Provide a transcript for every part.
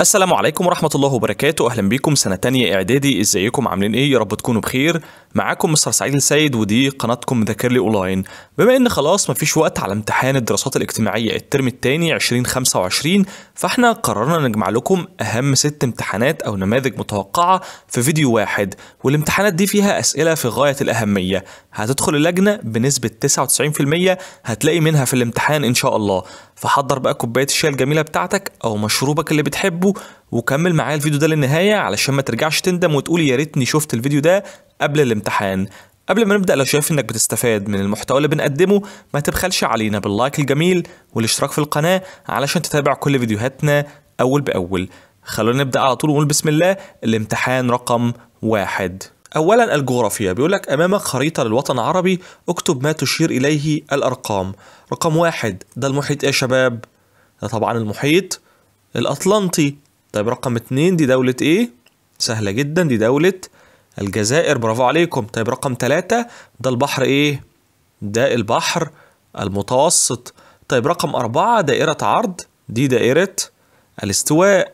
السلام عليكم ورحمة الله وبركاته. أهلا بيكم سنة تانية إعدادي. إزيكم عاملين إيه؟ يا رب تكونوا بخير. معاكم مستر سعيد السيد ودي قناتكم ذاكر لي أونلاين. بما إن خلاص مفيش وقت على امتحان الدراسات الاجتماعية الترم التاني 2025، فإحنا قررنا نجمع لكم أهم 6 امتحانات أو نماذج متوقعة في فيديو واحد، والامتحانات دي فيها أسئلة في غاية الأهمية، هتدخل اللجنة بنسبة 99% هتلاقي منها في الامتحان إن شاء الله. فحضر بقى كوباية الشاي الجميلة بتاعتك أو مشروبك اللي بتحبه وكمل معايا الفيديو ده للنهاية علشان ما ترجعش تندم وتقول يا ريتني شفت الفيديو ده قبل الامتحان. قبل ما نبدأ، لو شايف انك بتستفاد من المحتوى اللي بنقدمه ما تبخلش علينا باللايك الجميل والاشتراك في القناة علشان تتابع كل فيديوهاتنا أول بأول. خلونا نبدأ على طول ونقول بسم الله. الامتحان رقم 1. أولا الجغرافيا، بيقولك أمامك خريطة للوطن العربي، اكتب ما تشير إليه الأرقام. رقم 1 ده المحيط إيه يا شباب؟ ده طبعا المحيط الأطلنطي. طيب رقم 2 دي دولة إيه؟ سهلة جدا، دي دولة الجزائر، برافو عليكم. طيب رقم 3 ده البحر إيه؟ ده البحر المتوسط. طيب رقم 4 دائرة عرض، دي دائرة الاستواء.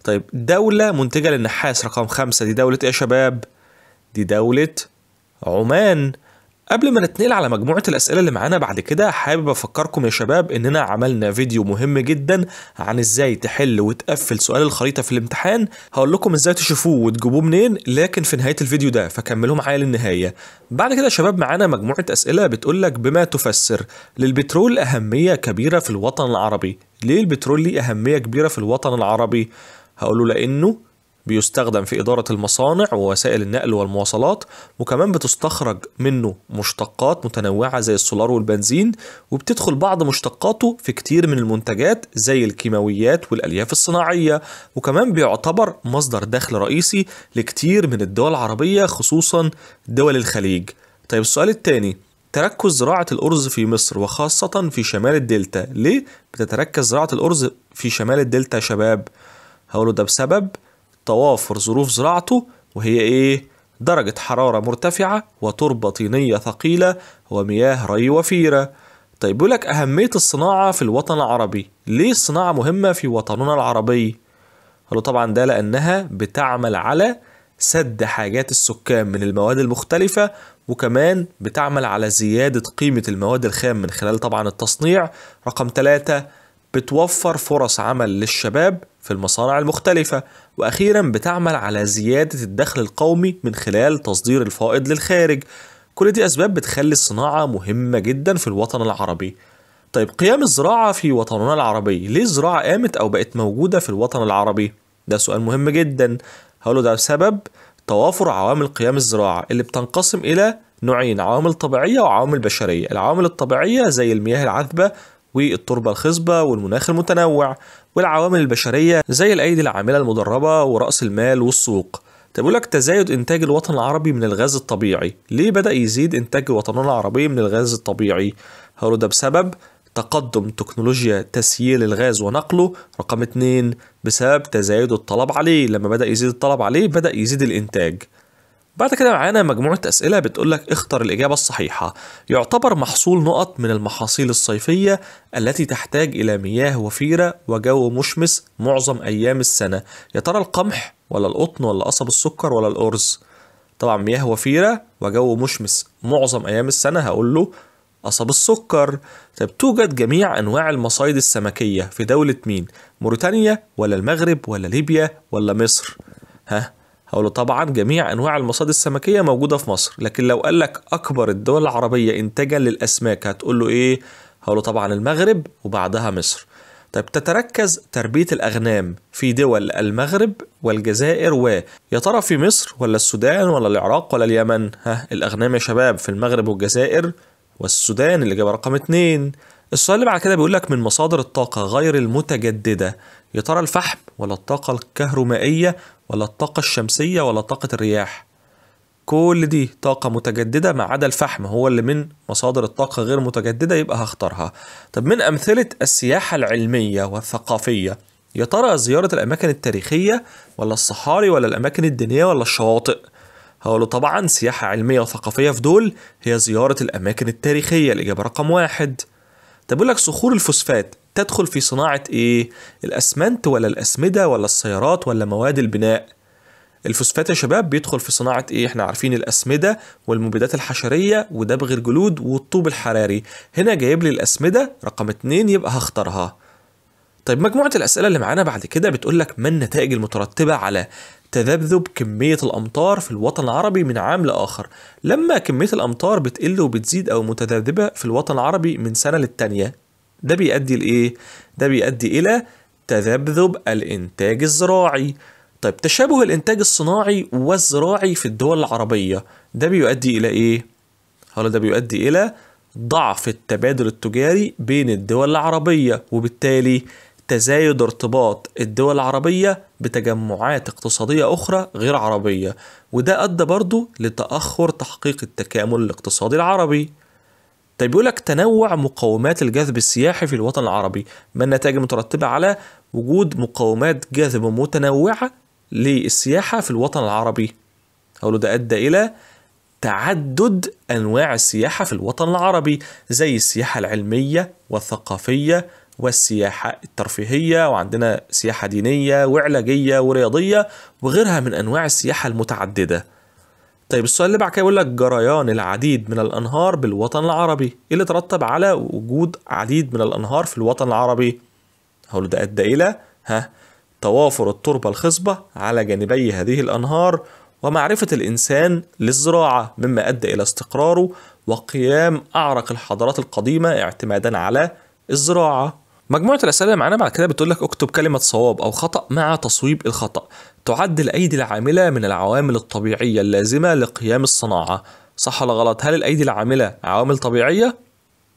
طيب دولة منتجة للنحاس رقم 5 دي دولة إيه يا شباب؟ دي دولة عمان. قبل ما نتنقل على مجموعة الأسئلة اللي معانا بعد كده، حابب أفكركم يا شباب إننا عملنا فيديو مهم جدا عن إزاي تحل وتقفل سؤال الخريطة في الامتحان. هقول لكم إزاي تشوفوه وتجيبوه منين، لكن في نهاية الفيديو ده، فكملوه معايا للنهاية. بعد كده يا شباب معانا مجموعة أسئلة بتقول لك بما تفسر للبترول أهمية كبيرة في الوطن العربي. ليه البترول ليه أهمية كبيرة في الوطن العربي؟ هقوله لأنه بيستخدم في إدارة المصانع ووسائل النقل والمواصلات، وكمان بتستخرج منه مشتقات متنوعة زي السولار والبنزين، وبتدخل بعض مشتقاته في كتير من المنتجات زي الكيماويات والألياف الصناعية، وكمان بيعتبر مصدر دخل رئيسي لكتير من الدول العربية خصوصا دول الخليج. طيب السؤال الثاني، تركز زراعة الأرز في مصر وخاصة في شمال الدلتا. ليه بتتركز زراعة الأرز في شمال الدلتا يا شباب؟ هقوله ده بسبب توافر ظروف زراعته، وهي ايه؟ درجة حرارة مرتفعة وتربة طينية ثقيلة ومياه ري وفيرة. طيب بيقولك أهمية الصناعة في الوطن العربي. ليه الصناعة مهمة في وطننا العربي؟ قالوا طبعا ده لأنها بتعمل على سد حاجات السكان من المواد المختلفة، وكمان بتعمل على زيادة قيمة المواد الخام من خلال طبعا التصنيع. رقم 3 بتوفر فرص عمل للشباب في المصانع المختلفة، وأخيرا بتعمل على زيادة الدخل القومي من خلال تصدير الفائض للخارج. كل دي أسباب بتخلي الصناعة مهمة جدا في الوطن العربي. طيب قيام الزراعة في وطننا العربي، ليه الزراعة قامت أو بقت موجودة في الوطن العربي؟ ده سؤال مهم جدا. هقوله ده بسبب توافر عوامل قيام الزراعة اللي بتنقسم إلى نوعين، عوامل طبيعية وعوامل بشرية. العوامل الطبيعية زي المياه العذبة والتربة الخصبة والمناخ المتنوع، والعوامل البشرية زي الأيدي العاملة المدربة ورأس المال والسوق. طب يقول لك تزايد إنتاج الوطن العربي من الغاز الطبيعي. ليه بدأ يزيد إنتاج وطننا العربي من الغاز الطبيعي؟ هقوله ده بسبب تقدم تكنولوجيا تسييل الغاز ونقله. رقم 2 بسبب تزايد الطلب عليه، لما بدأ يزيد الطلب عليه بدأ يزيد الإنتاج. بعد كده معانا مجموعة أسئلة بتقولك اختر الإجابة الصحيحة. يعتبر محصول نقط من المحاصيل الصيفية التي تحتاج إلى مياه وفيرة وجو مشمس معظم أيام السنة. يا ترى القمح ولا القطن ولا قصب السكر ولا الأرز؟ طبعا مياه وفيرة وجو مشمس معظم أيام السنة، هقول له قصب السكر. طيب توجد جميع أنواع المصايد السمكية في دولة مين؟ موريتانيا ولا المغرب ولا ليبيا ولا مصر؟ ها؟ هقوله طبعا جميع انواع المصادر السمكيه موجوده في مصر، لكن لو قال لك اكبر الدول العربيه انتاجا للاسماك هتقول له ايه؟ هقوله طبعا المغرب وبعدها مصر. طيب تتركز تربيه الاغنام في دول المغرب والجزائر و يا ترى في مصر ولا السودان ولا العراق ولا اليمن؟ ها الاغنام يا شباب في المغرب والجزائر والسودان، الاجابه رقم 2. السؤال اللي بعد كده بيقول لك من مصادر الطاقه غير المتجدده، يا ترى الفحم ولا الطاقه الكهرومائيه ولا الطاقة الشمسية ولا طاقة الرياح؟ كل دي طاقة متجددة ما عدا الفحم، هو اللي من مصادر الطاقة غير متجددة، يبقى هختارها. طب من أمثلة السياحة العلمية والثقافية، يا ترى زيارة الأماكن التاريخية ولا الصحاري ولا الأماكن الدينية ولا الشواطئ؟ هقوله طبعا سياحة علمية وثقافية في دول هي زيارة الأماكن التاريخية، الإجابة رقم 1. طب بيقول لك صخور الفوسفات تدخل في صناعة إيه؟ الأسمنت ولا الأسمدة ولا السيارات ولا مواد البناء؟ الفوسفات يا شباب بيدخل في صناعة إيه؟ إحنا عارفين الأسمدة والمبيدات الحشرية ودبغ الجلود والطوب الحراري. هنا جايب لي الأسمدة رقم 2 يبقى هختارها. طيب مجموعة الأسئلة اللي معانا بعد كده بتقول لك ما النتائج المترتبة على تذبذب كمية الأمطار في الوطن العربي من عام لآخر؟ لما كمية الأمطار بتقل وبتزيد أو متذبذبة في الوطن العربي من سنة للتانية، ده بيؤدي لإيه؟ ده بيؤدي إلى تذبذب الإنتاج الزراعي. طيب تشابه الإنتاج الصناعي والزراعي في الدول العربية، ده بيؤدي إلى إيه؟ هل ده بيؤدي إلى ضعف التبادل التجاري بين الدول العربية، وبالتالي تزايد ارتباط الدول العربية بتجمعات اقتصادية أخرى غير عربية، وده أدى برضو لتأخر تحقيق التكامل الاقتصادي العربي. طيب بيقولك تنوع مقومات الجذب السياحي في الوطن العربي، ما النتائج المترتبة على وجود مقومات جذب متنوعة للسياحة في الوطن العربي؟ هقوله ده أدى إلى تعدد أنواع السياحة في الوطن العربي، زي السياحة العلمية والثقافية والسياحة الترفيهية، وعندنا سياحة دينية وعلاجية ورياضية وغيرها من أنواع السياحة المتعددة. طيب السؤال اللي بعد كده يقول لك جريان العديد من الأنهار بالوطن العربي، إيه اللي ترتب على وجود عديد من الأنهار في الوطن العربي؟ هقول ده أدى إلى توافر التربة الخصبة على جانبي هذه الأنهار ومعرفة الإنسان للزراعة، مما أدى إلى استقراره وقيام أعرق الحضارات القديمة اعتمادا على الزراعة. مجموعة الأسئلة اللي معانا بعد كده بتقول لك اكتب كلمة صواب أو خطأ مع تصويب الخطأ. تعد الأيدي العاملة من العوامل الطبيعية اللازمة لقيام الصناعة، صح ولا غلط؟ هل الأيدي العاملة عوامل طبيعية؟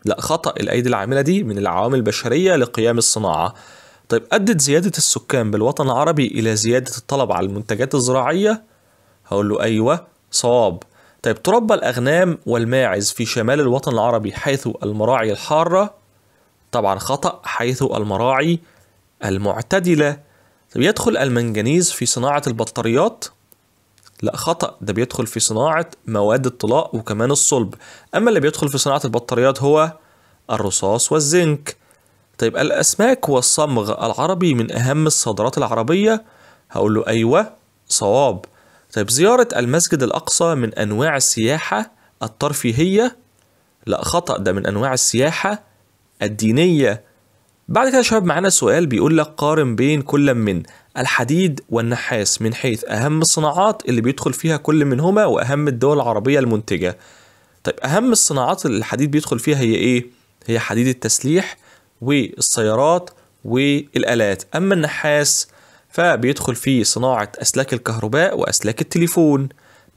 لا خطأ، الأيدي العاملة دي من العوامل البشرية لقيام الصناعة. طيب أدت زيادة السكان بالوطن العربي إلى زيادة الطلب على المنتجات الزراعية؟ هقول له أيوة صواب. طيب تربى الأغنام والماعز في شمال الوطن العربي حيث المراعي الحارة؟ طبعا خطأ، حيث المراعي المعتدلة. طب يدخل المنجنيز في صناعة البطاريات؟ لا خطأ، ده بيدخل في صناعة مواد الطلاء وكمان الصلب. أما اللي بيدخل في صناعة البطاريات هو الرصاص والزنك. طيب الأسماك والصمغ العربي من أهم الصادرات العربية؟ هقول له أيوة صواب. طيب زيارة المسجد الأقصى من أنواع السياحة الترفيهية؟ لا خطأ، ده من أنواع السياحة الدينية. بعد كده يا شباب معانا سؤال بيقول لك قارن بين كل من الحديد والنحاس من حيث أهم الصناعات اللي بيدخل فيها كل منهما وأهم الدول العربية المنتجة. طيب أهم الصناعات اللي الحديد بيدخل فيها هي إيه؟ هي حديد التسليح والسيارات والآلات. أما النحاس فبيدخل في صناعة أسلاك الكهرباء وأسلاك التليفون.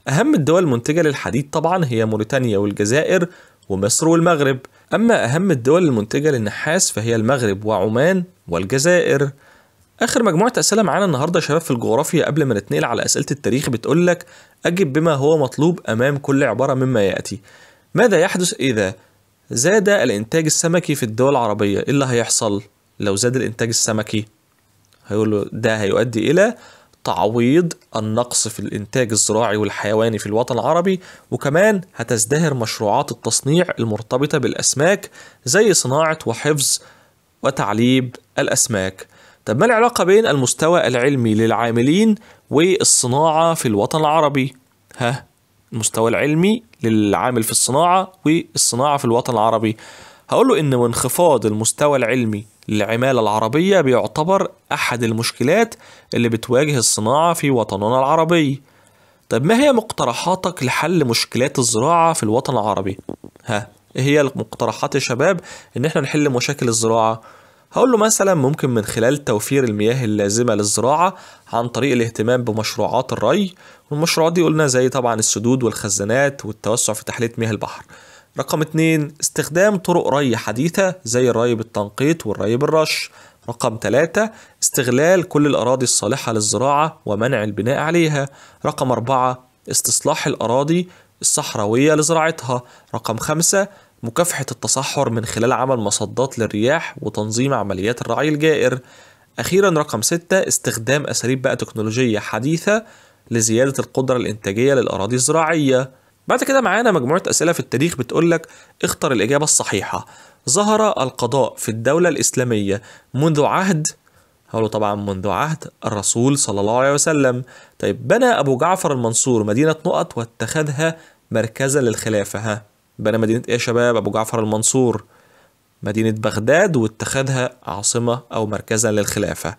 أهم الدول المنتجة للحديد طبعا هي موريتانيا والجزائر ومصر والمغرب. أما أهم الدول المنتجة للنحاس فهي المغرب وعمان والجزائر. آخر مجموعة أسئلة معانا النهاردة يا شباب في الجغرافيا قبل ما نتنقل على أسئلة التاريخ بتقولك أجب بما هو مطلوب أمام كل عبارة مما يأتي. ماذا يحدث إذا زاد الإنتاج السمكي في الدول العربية؟ إيه اللي هيحصل لو زاد الإنتاج السمكي؟ هيقول ده هيؤدي إلى تعويض النقص في الإنتاج الزراعي والحيواني في الوطن العربي، وكمان هتزدهر مشروعات التصنيع المرتبطة بالأسماك زي صناعة وحفظ وتعليب الأسماك. طب ما العلاقة بين المستوى العلمي للعاملين والصناعة في الوطن العربي؟ المستوى العلمي للعامل في الصناعة والصناعة في الوطن العربي. هقوله إن انخفاض المستوى العلمي للعمالة العربية بيعتبر أحد المشكلات اللي بتواجه الصناعة في وطننا العربي. طب ما هي مقترحاتك لحل مشكلات الزراعة في الوطن العربي؟ إيه هي المقترحات يا شباب إن إحنا نحل مشاكل الزراعة؟ هقول له مثلا ممكن من خلال توفير المياه اللازمة للزراعة عن طريق الاهتمام بمشروعات الري، والمشروعات دي قلنا زي طبعا السدود والخزانات والتوسع في تحلية مياه البحر. رقم 2 استخدام طرق ري حديثة زي الري بالتنقيط والري بالرش. رقم 3 استغلال كل الأراضي الصالحة للزراعة ومنع البناء عليها. رقم 4 استصلاح الأراضي الصحراوية لزراعتها. رقم 5 مكافحة التصحر من خلال عمل مصدات للرياح وتنظيم عمليات الرعي الجائر. أخيرا رقم 6 استخدام أساليب بقى تكنولوجية حديثة لزيادة القدرة الإنتاجية للأراضي الزراعية. بعد كده معانا مجموعة أسئلة في التاريخ بتقولك اختر الإجابة الصحيحة. ظهر القضاء في الدولة الإسلامية منذ عهد، هقوله طبعا منذ عهد الرسول صلى الله عليه وسلم. طيب بنى أبو جعفر المنصور مدينة نقط واتخذها مركزا للخلافة. ها بنى مدينة إيه يا شباب؟ أبو جعفر المنصور مدينة بغداد واتخذها عاصمة أو مركزا للخلافة.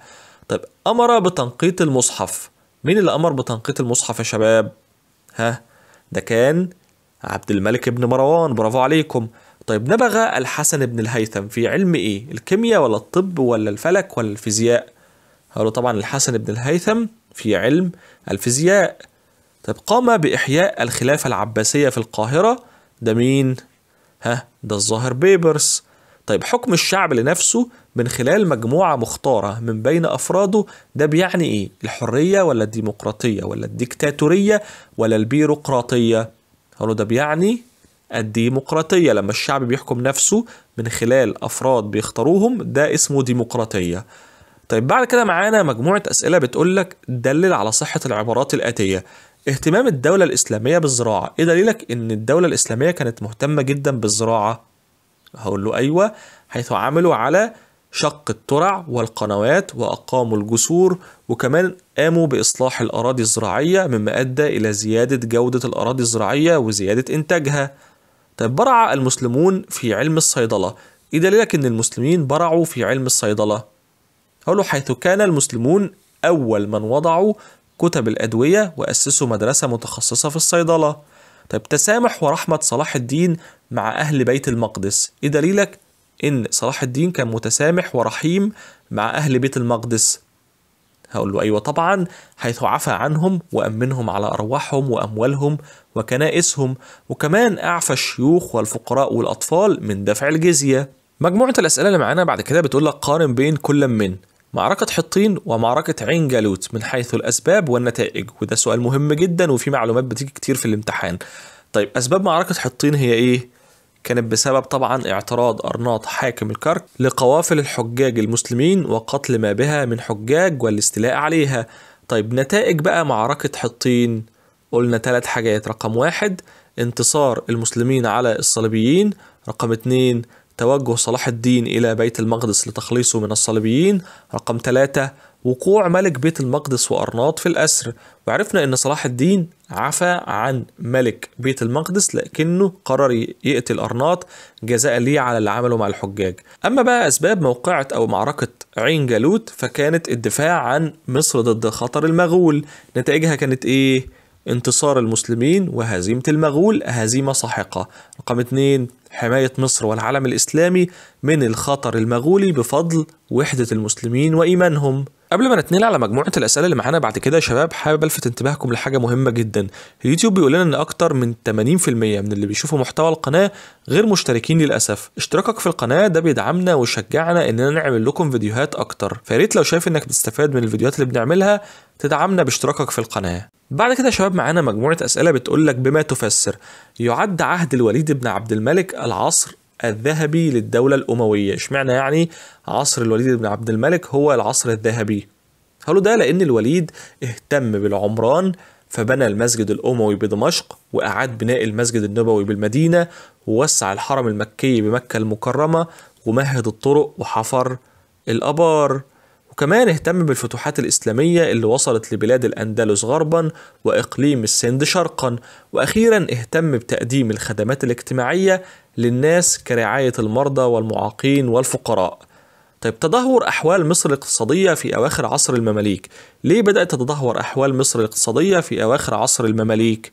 طيب أمر بتنقيط المصحف، مين اللي أمر بتنقيط المصحف يا شباب؟ ها ده كان عبد الملك بن مروان، برافو عليكم. طيب نبغ الحسن بن الهيثم في علم إيه؟ الكيمياء ولا الطب ولا الفلك ولا الفيزياء؟ قالوا طبعا الحسن بن الهيثم في علم الفيزياء. طيب قام بإحياء الخلافة العباسية في القاهرة، ده مين؟ ها ده الظاهر بيبرس. طيب حكم الشعب لنفسه من خلال مجموعة مختارة من بين أفراده، ده بيعني إيه؟ الحرية ولا الديمقراطية ولا الديكتاتورية ولا البيروقراطية؟ قالوا ده بيعني الديمقراطية، لما الشعب بيحكم نفسه من خلال أفراد بيختاروهم ده اسمه ديمقراطية. طيب بعد كده معانا مجموعة أسئلة بتقولك دلل على صحة العبارات الآتية. اهتمام الدولة الإسلامية بالزراعة، إيه دليلك إن الدولة الإسلامية كانت مهتمة جدا بالزراعة؟ هقول له أيوة، حيث عملوا على شق الترع والقنوات وأقاموا الجسور، وكمان قاموا بإصلاح الأراضي الزراعية مما أدى إلى زيادة جودة الأراضي الزراعية وزيادة إنتاجها. طيب برع المسلمون في علم الصيدلة، إيه دليلك إن المسلمين برعوا في علم الصيدلة؟ هقول له حيث كان المسلمون أول من وضعوا كتب الأدوية وأسسوا مدرسة متخصصة في الصيدلة. طيب تسامح ورحمة صلاح الدين مع أهل بيت المقدس، إيه دليلك إن صلاح الدين كان متسامح ورحيم مع أهل بيت المقدس؟ هقول له أيوة طبعا، حيث عفى عنهم وأمنهم على أرواحهم وأموالهم وكنائسهم، وكمان أعفى الشيوخ والفقراء والأطفال من دفع الجزية. مجموعة الأسئلة اللي معانا بعد كده بتقول لك قارن بين كل من معركة حطين ومعركة عين جالوت من حيث الأسباب والنتائج، وده سؤال مهم جدا وفي معلومات بتيجي كتير في الامتحان. طيب أسباب معركة حطين هي إيه؟ كانت بسبب طبعا اعتراض أرناط حاكم الكرك لقوافل الحجاج المسلمين وقتل ما بها من حجاج والاستيلاء عليها. طيب نتائج بقى معركة حطين قلنا 3 حاجات. رقم 1 انتصار المسلمين على الصليبيين، رقم 2 توجه صلاح الدين إلى بيت المقدس لتخليصه من الصليبيين، رقم 3 وقوع ملك بيت المقدس وأرناط في الأسر. وعرفنا أن صلاح الدين عفى عن ملك بيت المقدس لكنه قرر يقتل أرناط جزاء ليه على اللي عمله مع الحجاج. أما بقى أسباب موقعة أو معركة عين جالوت فكانت الدفاع عن مصر ضد خطر المغول، نتائجها كانت إيه؟ انتصار المسلمين وهزيمة المغول هزيمة ساحقة. رقم 2 حماية مصر والعالم الإسلامي من الخطر المغولي بفضل وحدة المسلمين وإيمانهم. قبل ما نتنقل على مجموعة الأسئلة اللي معانا بعد كده يا شباب، حابب ألفت انتباهكم لحاجة مهمة جدا. اليوتيوب بيقول لنا إن أكتر من 80% من اللي بيشوفوا محتوى القناة غير مشتركين للأسف. اشتراكك في القناة ده بيدعمنا ويشجعنا إننا نعمل لكم فيديوهات أكتر، فياريت لو شايف إنك بتستفاد من الفيديوهات اللي بنعملها تدعمنا باشتراكك في القناة. بعد كده يا شباب معانا مجموعة أسئلة بتقول لك بما تفسر يعد عهد الوليد بن عبد الملك العصر الذهبي للدولة الأموية. اشمعنى يعني عصر الوليد بن عبد الملك هو العصر الذهبي؟ قالوا ده لأن الوليد اهتم بالعمران فبنى المسجد الأموي بدمشق وأعاد بناء المسجد النبوي بالمدينة ووسع الحرم المكي بمكة المكرمة ومهد الطرق وحفر الآبار، وكمان اهتم بالفتوحات الإسلامية اللي وصلت لبلاد الأندلس غربا وإقليم السند شرقا، وأخيرا اهتم بتقديم الخدمات الاجتماعية للناس كرعاية المرضى والمعاقين والفقراء. طيب تدهور أحوال مصر الاقتصادية في أواخر عصر المماليك، ليه بدأت تتدهور أحوال مصر الاقتصادية في أواخر عصر المماليك؟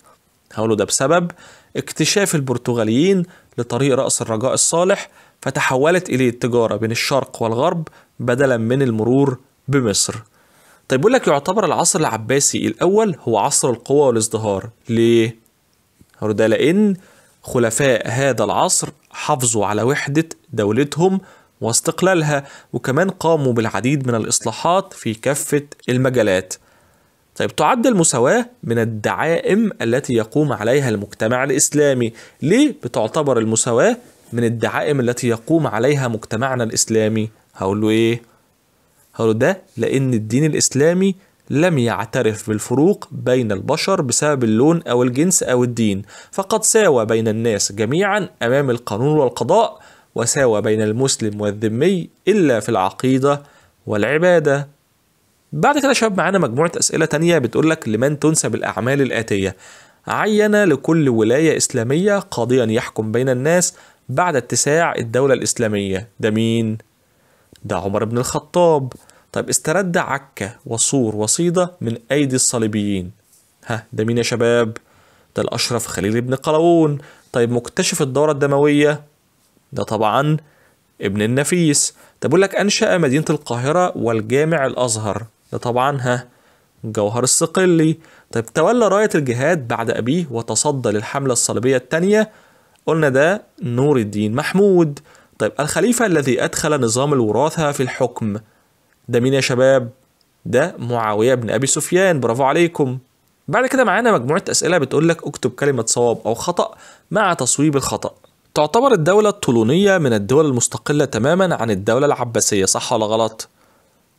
هقوله ده بسبب اكتشاف البرتغاليين لطريق رأس الرجاء الصالح، فتحولت إليه التجارة بين الشرق والغرب بدلا من المرور بمصر. طيب بيقول لك يعتبر العصر العباسي الأول هو عصر القوة والازدهار، ليه؟ هقوله ده لأن خلفاء هذا العصر حافظوا على وحدة دولتهم واستقلالها، وكمان قاموا بالعديد من الإصلاحات في كافة المجالات. طيب تعد المساواة من الدعائم التي يقوم عليها المجتمع الإسلامي، ليه بتعتبر المساواة من الدعائم التي يقوم عليها مجتمعنا الإسلامي؟ هقول له إيه؟ هقول له ده لأن الدين الإسلامي لم يعترف بالفروق بين البشر بسبب اللون أو الجنس أو الدين، فقد ساوى بين الناس جميعا أمام القانون والقضاء وساوى بين المسلم والذمي إلا في العقيدة والعبادة. بعد كده يا شباب معانا مجموعة أسئلة تانية بتقولك لمن تنسب الأعمال الآتية. عين لكل ولاية إسلامية قاضيا يحكم بين الناس بعد اتساع الدولة الإسلامية، ده مين؟ ده عمر بن الخطاب. طيب استرد عكا وصور وصيدة من أيدي الصليبيين، ها ده مين يا شباب؟ ده الأشرف خليل بن قلاوون. طيب مكتشف الدورة الدموية، ده طبعا ابن النفيس. طب بيقول لك أنشأ مدينة القاهرة والجامع الأزهر، ده طبعا ها جوهر الصقلي. طيب تولى راية الجهاد بعد أبيه وتصدى للحملة الصليبية الثانية، قلنا ده نور الدين محمود. طيب الخليفة الذي أدخل نظام الوراثة في الحكم، ده مين يا شباب؟ ده معاوية بن أبي سفيان، برافو عليكم. بعد كده معانا مجموعة أسئلة بتقول لك اكتب كلمة صواب أو خطأ مع تصويب الخطأ. تعتبر الدولة الطولونية من الدول المستقلة تماما عن الدولة العباسية، صح ولا غلط؟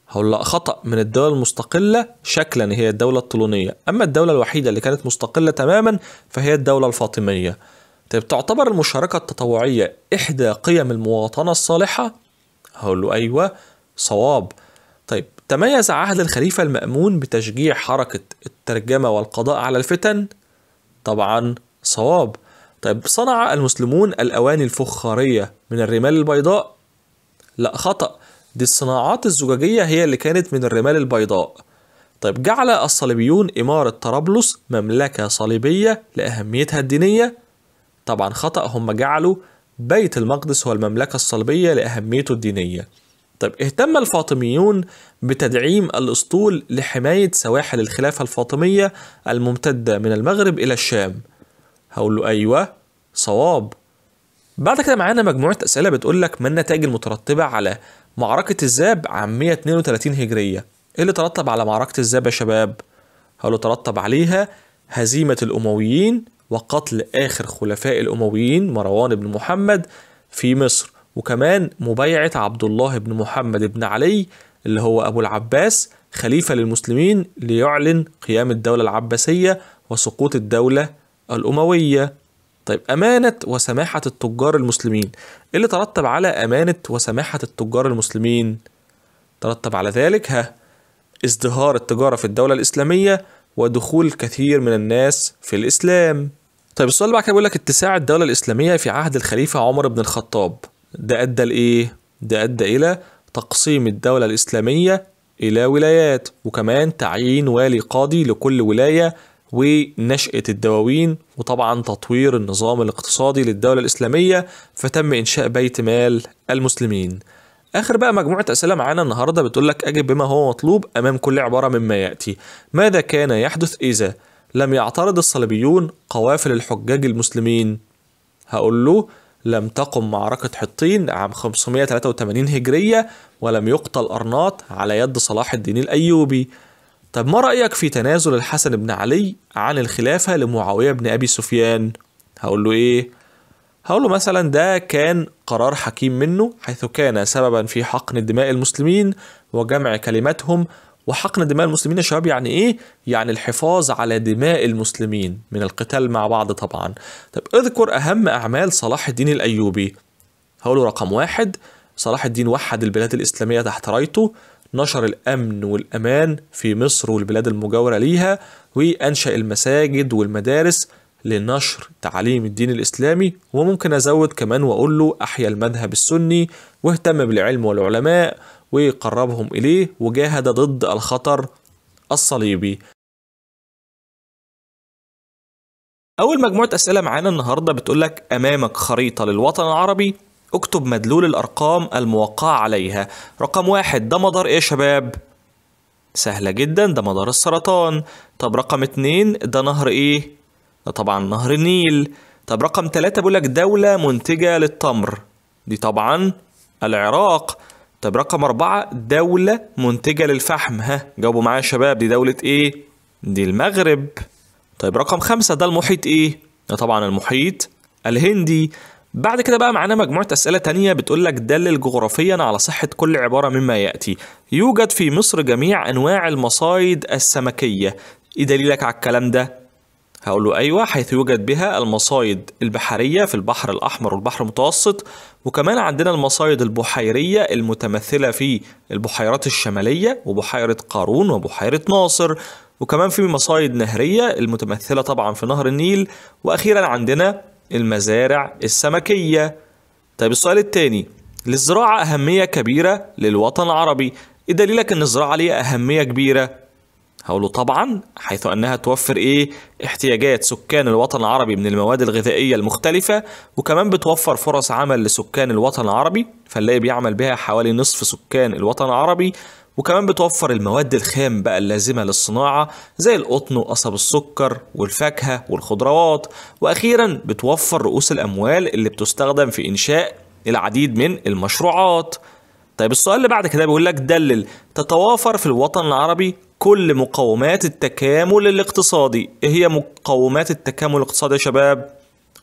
هقول لا خطأ، من الدول المستقلة شكلا هي الدولة الطولونية، أما الدولة الوحيدة اللي كانت مستقلة تماما فهي الدولة الفاطمية. طيب تعتبر المشاركة التطوعية إحدى قيم المواطنة الصالحة؟ هقول له أيوة صواب. طيب تميز عهد الخليفة المأمون بتشجيع حركة الترجمة والقضاء على الفتن؟ طبعا صواب. طيب صنع المسلمون الأواني الفخارية من الرمال البيضاء؟ لا خطأ، دي الصناعات الزجاجية هي اللي كانت من الرمال البيضاء. طيب جعل الصليبيون إمارة طرابلس مملكة صليبية لأهميتها الدينية؟ طبعا خطأ، هم جعلوا بيت المقدس هو المملكة الصليبية لأهميته الدينية. طيب اهتم الفاطميون بتدعيم الأسطول لحماية سواحل الخلافة الفاطمية الممتدة من المغرب إلى الشام؟ هقول له أيوة صواب. بعد كده معانا مجموعة أسئلة بتقول لك ما النتائج المترتبة على معركة الزاب عام 132 هجرية؟ إيه اللي ترتب على معركة الزاب يا شباب؟ هقول له ترتب عليها هزيمة الأمويين وقتل آخر خلفاء الأمويين مروان بن محمد في مصر، وكمان مبايعة عبد الله بن محمد بن علي اللي هو أبو العباس خليفة للمسلمين ليعلن قيام الدولة العباسية وسقوط الدولة الأموية. طيب أمانة وسماحة التجار المسلمين، إيه اللي ترتب على أمانة وسماحة التجار المسلمين؟ ترتب على ذلك ها ازدهار التجارة في الدولة الإسلامية ودخول كثير من الناس في الإسلام. طيب السؤال اللي بعد كده بيقول لك اتساع الدولة الإسلامية في عهد الخليفة عمر بن الخطاب، ده أدى لإيه؟ ده أدى إلى تقسيم الدولة الإسلامية إلى ولايات، وكمان تعيين والي قاضي لكل ولاية، ونشأة الدواوين، وطبعا تطوير النظام الاقتصادي للدولة الإسلامية، فتم إنشاء بيت مال المسلمين. آخر بقى مجموعة أسئلة معانا النهاردة بتقول لك أجب بما هو مطلوب أمام كل عبارة مما يأتي. ماذا كان يحدث إذا لم يعترض الصليبيون قوافل الحجاج المسلمين؟ هقول له لم تقم معركة حطين عام 583 هجرية ولم يقتل أرناط على يد صلاح الدين الأيوبي. طب ما رأيك في تنازل الحسن بن علي عن الخلافة لمعاوية بن أبي سفيان؟ هقول له إيه؟ هقول له مثلا ده كان قرار حكيم منه، حيث كان سببا في حقن دماء المسلمين وجمع كلماتهم. وحقن دماء المسلمين يا شباب يعني إيه؟ يعني الحفاظ على دماء المسلمين من القتال مع بعض طبعا. طب اذكر أهم أعمال صلاح الدين الأيوبي. هقوله رقم 1، صلاح الدين وحد البلاد الإسلامية تحت رايته، نشر الأمن والأمان في مصر والبلاد المجاورة ليها، وأنشأ المساجد والمدارس لنشر تعليم الدين الإسلامي. وممكن أزود كمان وأقول له أحيا المذهب السني واهتم بالعلم والعلماء وقربهم إليه، وجاهد ضد الخطر الصليبي. أول مجموعة أسئلة معانا النهاردة بتقولك أمامك خريطة للوطن العربي، اكتب مدلول الأرقام الموقعة عليها. رقم 1 ده مدار إيه يا شباب؟ سهلة جدا، ده مدار السرطان. طب رقم 2 ده نهر إيه؟ ده طبعا نهر النيل. طب رقم 3 بيقولك دولة منتجة للتمر، دي طبعا العراق. طب رقم 4 دولة منتجة للفحم، ها جاوبوا معايا يا شباب، دي دولة إيه؟ دي المغرب. طيب رقم 5 ده المحيط إيه؟ ده طبعا المحيط الهندي. بعد كده بقى معانا مجموعة أسئلة تانية بتقولك دلل جغرافيا على صحة كل عبارة مما يأتي. يوجد في مصر جميع أنواع المصايد السمكية، إيه دليلك على الكلام ده؟ هقول له أيوة، حيث يوجد بها المصايد البحرية في البحر الأحمر والبحر المتوسط، وكمان عندنا المصايد البحيرية المتمثلة في البحيرات الشمالية وبحيرة قارون وبحيرة ناصر، وكمان في مصايد نهرية المتمثلة طبعا في نهر النيل، وأخيرا عندنا المزارع السمكية. طيب السؤال الثاني، للزراعة أهمية كبيرة للوطن العربي، إيه دليلك إن الزراعة ليها أهمية كبيرة؟ هقوله طبعا حيث أنها توفر إيه؟ احتياجات سكان الوطن العربي من المواد الغذائية المختلفة، وكمان بتوفر فرص عمل لسكان الوطن العربي، فنلاقي بيعمل بها حوالي نصف سكان الوطن العربي، وكمان بتوفر المواد الخام بقى اللازمة للصناعة زي القطن وقصب السكر والفاكهة والخضروات، وأخيرا بتوفر رؤوس الأموال اللي بتستخدم في إنشاء العديد من المشروعات. طيب السؤال اللي بعد كده بيقول لك دلل تتوافر في الوطن العربي كل مقومات التكامل الاقتصادي. ايه هي مقومات التكامل الاقتصادي يا شباب؟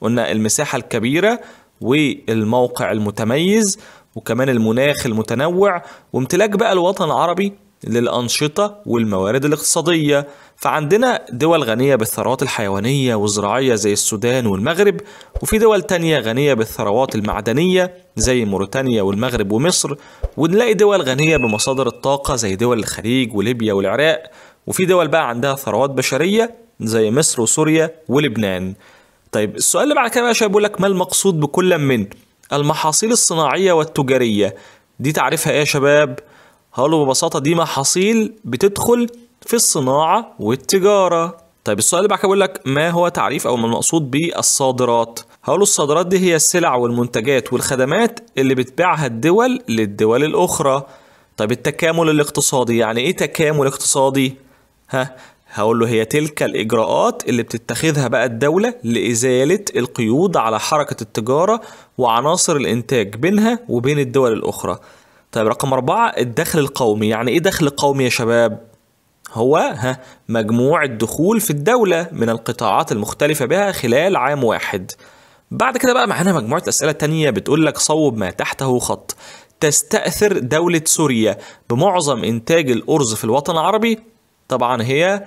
قلنا المساحة الكبيرة والموقع المتميز وكمان المناخ المتنوع وامتلاك بقى الوطن العربي للأنشطة والموارد الاقتصادية. فعندنا دول غنية بالثروات الحيوانية والزراعية زي السودان والمغرب، وفي دول تانية غنية بالثروات المعدنية زي موريتانيا والمغرب ومصر، ونلاقي دول غنية بمصادر الطاقة زي دول الخليج وليبيا والعراق، وفي دول بقى عندها ثروات بشرية زي مصر وسوريا ولبنان. طيب السؤال اللي بعد كده بقى بيقول لك ما المقصود بكل من المحاصيل الصناعية والتجارية؟ دي تعريفها ايه يا شباب؟ هقوله ببساطة دي محاصيل بتدخل في الصناعة والتجارة. طيب السؤال اللي بعد كده بيقول لك ما هو تعريف أو ما المقصود بالصادرات؟ هقوله الصادرات دي هي السلع والمنتجات والخدمات اللي بتبيعها الدول للدول الأخرى. طيب التكامل الاقتصادي، يعني إيه تكامل اقتصادي؟ هقول له هي تلك الإجراءات اللي بتتخذها بقى الدولة لإزالة القيود على حركة التجارة وعناصر الإنتاج بينها وبين الدول الأخرى. طيب رقم 4 الدخل القومي، يعني إيه دخل قومي يا شباب؟ هو مجموع الدخول في الدولة من القطاعات المختلفة بها خلال عام واحد. بعد كده بقى معانا مجموعة أسئلة تانية بتقول لك صوب ما تحته خط. تستأثر دولة سوريا بمعظم إنتاج الأرز في الوطن العربي؟ طبعا هي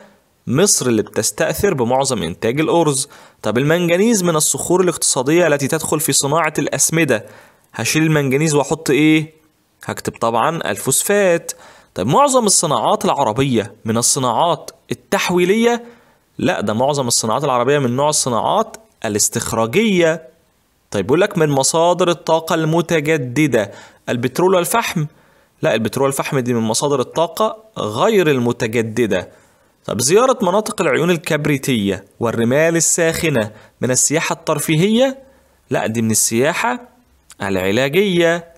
مصر اللي بتستأثر بمعظم إنتاج الأرز. طب المنجنيز من الصخور الاقتصادية التي تدخل في صناعة الأسمدة، هشيل المنجنيز وأحط إيه؟ هكتب طبعا الفوسفات. طيب معظم الصناعات العربية من الصناعات التحويلية؟ لا، ده معظم الصناعات العربية من نوع الصناعات الاستخراجية. طيب بيقول لك من مصادر الطاقة المتجددة البترول والفحم؟ لا، البترول والفحم دي من مصادر الطاقة غير المتجددة. طب زيارة مناطق العيون الكبريتية والرمال الساخنة من السياحة الترفيهية؟ لا، دي من السياحة العلاجية.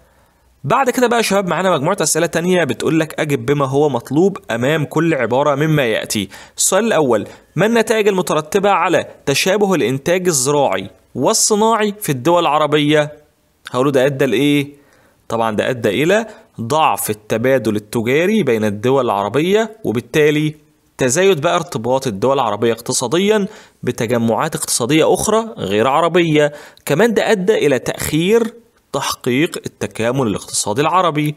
بعد كده بقى يا شباب معانا مجموعة أسئلة تانية بتقول لك أجب بما هو مطلوب أمام كل عبارة مما يأتي. السؤال الأول، ما النتائج المترتبة على تشابه الإنتاج الزراعي والصناعي في الدول العربية؟ هقوله ده أدى لإيه؟ طبعا ده أدى إلى ضعف التبادل التجاري بين الدول العربية، وبالتالي تزايد بقى ارتباط الدول العربية اقتصاديا بتجمعات اقتصادية أخرى غير عربية. كمان ده أدى إلى تأخير تحقيق التكامل الاقتصادي العربي.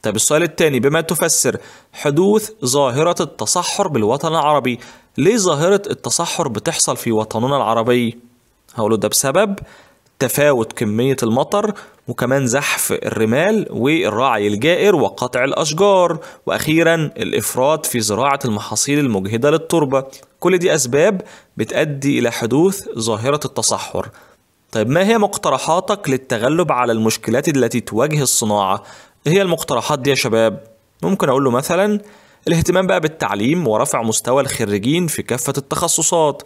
طب السؤال الثاني، بما تفسر حدوث ظاهرة التصحر بالوطن العربي؟ ليه ظاهرة التصحر بتحصل في وطننا العربي؟ هقوله ده بسبب تفاوت كمية المطر، وكمان زحف الرمال والرعي الجائر وقطع الأشجار، وأخيرا الإفراط في زراعة المحاصيل المجهدة للتربة. كل دي أسباب بتؤدي إلى حدوث ظاهرة التصحر. طيب ما هي مقترحاتك للتغلب على المشكلات التي تواجه الصناعة؟ هي المقترحات دي يا شباب؟ ممكن أقول له مثلا الاهتمام بقى بالتعليم ورفع مستوى الخريجين في كافة التخصصات،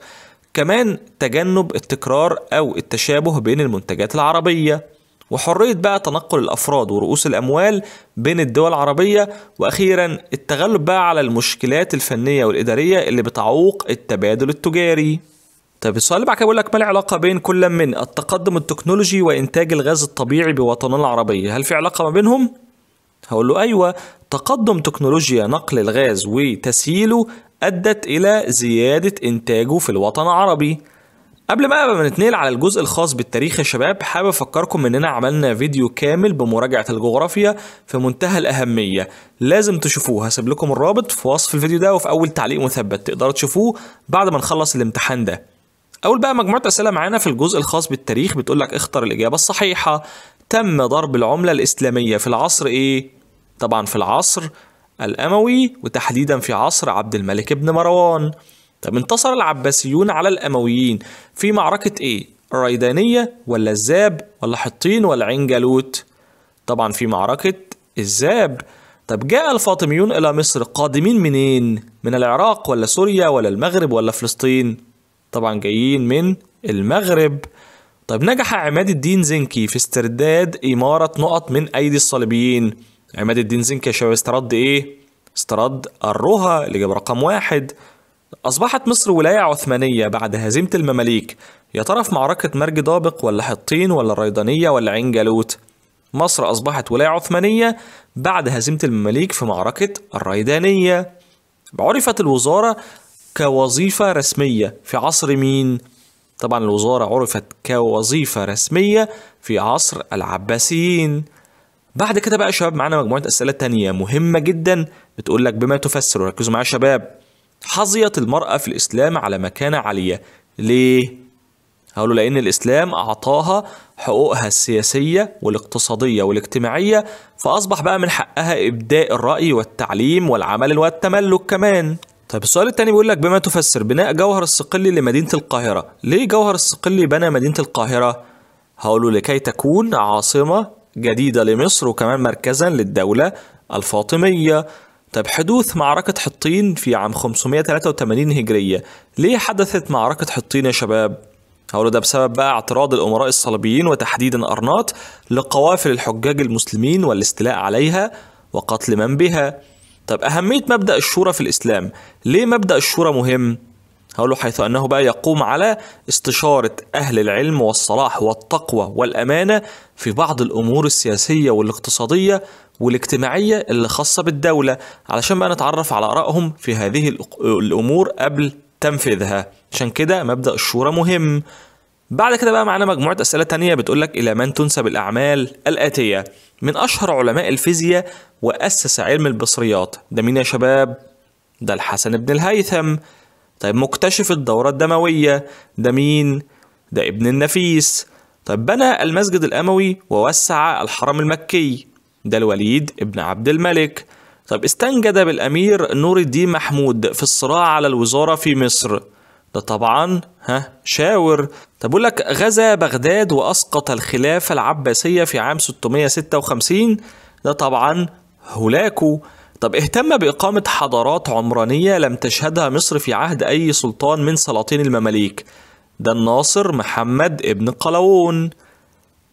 كمان تجنب التكرار أو التشابه بين المنتجات العربية، وحرية بقى تنقل الأفراد ورؤوس الأموال بين الدول العربية، وأخيرا التغلب بقى على المشكلات الفنية والإدارية اللي بتعوق التبادل التجاري. طيب السؤال اللي بعد كده بيقول لك ما العلاقة بين كل من التقدم التكنولوجي وإنتاج الغاز الطبيعي بوطننا العربية؟ هل في علاقة ما بينهم؟ هقول له أيوة، تقدم تكنولوجيا نقل الغاز وتسهيله أدت إلى زيادة إنتاجه في الوطن العربي. قبل ما نتنقل على الجزء الخاص بالتاريخ يا شباب، حابب افكركم اننا عملنا فيديو كامل بمراجعة الجغرافيا في منتهى الأهمية، لازم تشوفوه. هسيب لكم الرابط في وصف الفيديو ده وفي أول تعليق مثبت، تقدروا تشوفوه بعد ما نخلص الامتحان ده. أول بقى مجموعة أسئلة معانا في الجزء الخاص بالتاريخ بتقول لك اختر الإجابة الصحيحة. تم ضرب العملة الإسلامية في العصر إيه؟ طبعا في العصر الأموي، وتحديدا في عصر عبد الملك بن مروان. طب انتصر العباسيون على الأمويين في معركة إيه؟ الريدانية ولا الزاب ولا حطين ولا عين جالوت؟ طبعا في معركة الزاب. طب جاء الفاطميون إلى مصر قادمين منين؟ من العراق ولا سوريا ولا المغرب ولا فلسطين؟ طبعا جايين من المغرب. طب نجح عماد الدين زنكي في استرداد إمارة نقط من أيدي الصليبيين. عماد الدين زنكي يا شباب استرد إيه؟ استرد الرها، الإجابة رقم 1. أصبحت مصر ولاية عثمانية بعد هزيمة المماليك، يا ترى في معركة مرج دابق ولا حطين ولا الريدانية ولا عين جالوت؟ مصر أصبحت ولاية عثمانية بعد هزيمة المماليك في معركة الريدانية. عرفت الوزارة كوظيفة رسمية في عصر مين؟ طبعا الوزارة عرفت كوظيفة رسمية في عصر العباسيين. بعد كده بقى يا شباب معانا مجموعة أسئلة تانية مهمة جدا بتقول لك بما تفسر، ركزوا معايا يا شباب. حظيت المرأة في الإسلام على مكانة عالية ليه؟ هقوله لأن الإسلام أعطاها حقوقها السياسية والاقتصادية والاجتماعية، فأصبح بقى من حقها إبداء الرأي والتعليم والعمل والتملك كمان. طيب السؤال الثاني بيقول لك بما تفسر بناء جوهر الصقلي لمدينة القاهرة. ليه جوهر الصقلي بنى مدينة القاهرة؟ هقوله لكي تكون عاصمة جديدة لمصر وكمان مركزا للدولة الفاطمية. طيب حدوث معركة حطين في عام 583 هجرية، ليه حدثت معركة حطين يا شباب؟ هقوله ده بسبب بقى اعتراض الأمراء الصليبيين وتحديدا أرناط لقوافل الحجاج المسلمين والاستيلاء عليها وقتل من بها. طب أهمية مبدأ الشورى في الإسلام، ليه مبدأ الشورى مهم؟ هقوله حيث أنه بقى يقوم على استشارة أهل العلم والصلاح والتقوى والأمانة في بعض الأمور السياسية والاقتصادية والاجتماعية اللي خاصة بالدولة، علشان بقى نتعرف على آرائهم في هذه الأمور قبل تنفيذها، عشان كده مبدأ الشورى مهم. بعد كده بقى معانا مجموعة أسئلة تانية بتقولك إلى من تنسب الأعمال الآتية. من أشهر علماء الفيزياء وأسس علم البصريات، ده مين يا شباب؟ ده الحسن بن الهيثم. طيب مكتشف الدورة الدموية، ده مين؟ ده ابن النفيس. طيب بنى المسجد الأموي ووسع الحرم المكي، ده الوليد ابن عبد الملك. طيب استنجد بالأمير نور الدين محمود في الصراع على الوزارة في مصر، ده طبعا شاور. طب بقول لك غزا بغداد وأسقط الخلافة العباسية في عام 656، ده طبعا هولاكو. طب اهتم بإقامة حضارات عمرانية لم تشهدها مصر في عهد أي سلطان من سلاطين المماليك، ده الناصر محمد ابن قلاوون.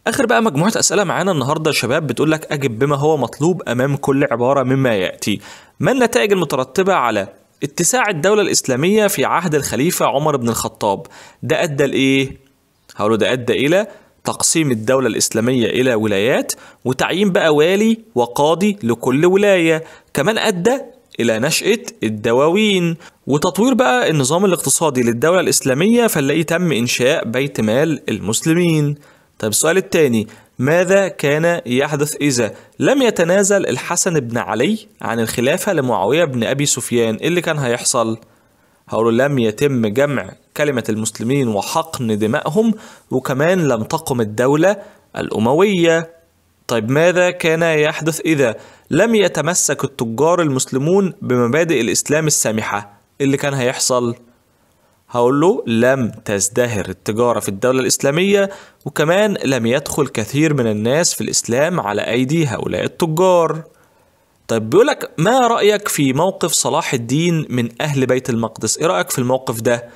آخر بقى مجموعة أسئلة معانا النهاردة يا شباب بتقول لك أجب بما هو مطلوب أمام كل عبارة مما يأتي. ما النتائج المترتبة على اتساع الدولة الإسلامية في عهد الخليفة عمر بن الخطاب؟ ده أدى لإيه؟ هقوله ده أدى إلى تقسيم الدولة الإسلامية إلى ولايات وتعيين بقى والي وقاضي لكل ولاية، كمان أدى إلى نشأة الدواوين وتطوير بقى النظام الاقتصادي للدولة الإسلامية، فنلاقي تم إنشاء بيت مال المسلمين. طيب السؤال الثاني، ماذا كان يحدث إذا لم يتنازل الحسن بن علي عن الخلافة لمعاوية بن أبي سفيان؟ إيه اللي كان هيحصل؟ هقوله لم يتم جمع كلمة المسلمين وحقن دمائهم، وكمان لم تقم الدولة الأموية. طيب ماذا كان يحدث إذا لم يتمسك التجار المسلمون بمبادئ الإسلام السامحة؟ إيه اللي كان هيحصل؟ هقول له لم تزدهر التجارة في الدولة الإسلامية، وكمان لم يدخل كثير من الناس في الإسلام على أيدي هؤلاء التجار. طيب بيقولك ما رأيك في موقف صلاح الدين من أهل بيت المقدس؟ إيه رأيك في الموقف ده؟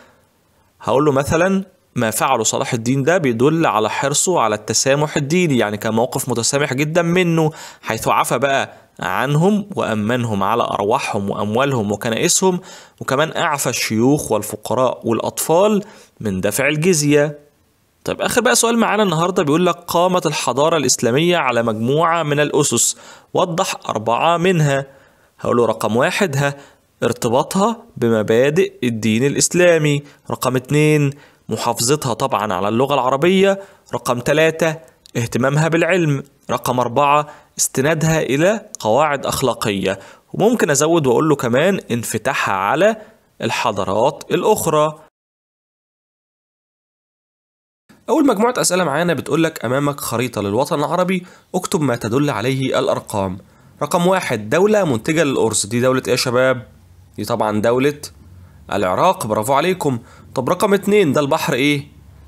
هقول له مثلا ما فعله صلاح الدين ده بيدل على حرصه على التسامح الديني، يعني كان موقف متسامح جدا منه، حيث عفى بقى عنهم وأمنهم على أرواحهم وأموالهم وكنائسهم، وكمان أعفى الشيوخ والفقراء والأطفال من دفع الجزية. طيب آخر بقى سؤال معانا النهاردة بيقول لك قامت الحضارة الإسلامية على مجموعة من الأسس، وضح 4 منها. هقوله رقم 1 ارتباطها بمبادئ الدين الإسلامي، رقم 2 محافظتها طبعا على اللغة العربية. رقم 3 اهتمامها بالعلم. رقم 4 استنادها إلى قواعد أخلاقية. وممكن أزود وأقول له كمان انفتاحها على الحضارات الأخرى. أول مجموعة أسئلة معانا بتقولك أمامك خريطة للوطن العربي، اكتب ما تدل عليه الأرقام. رقم 1 دولة منتجة للأرز، دي دولة إيه يا شباب؟ دي طبعا دولة العراق، برافو عليكم. طب رقم 2 ده البحر إيه؟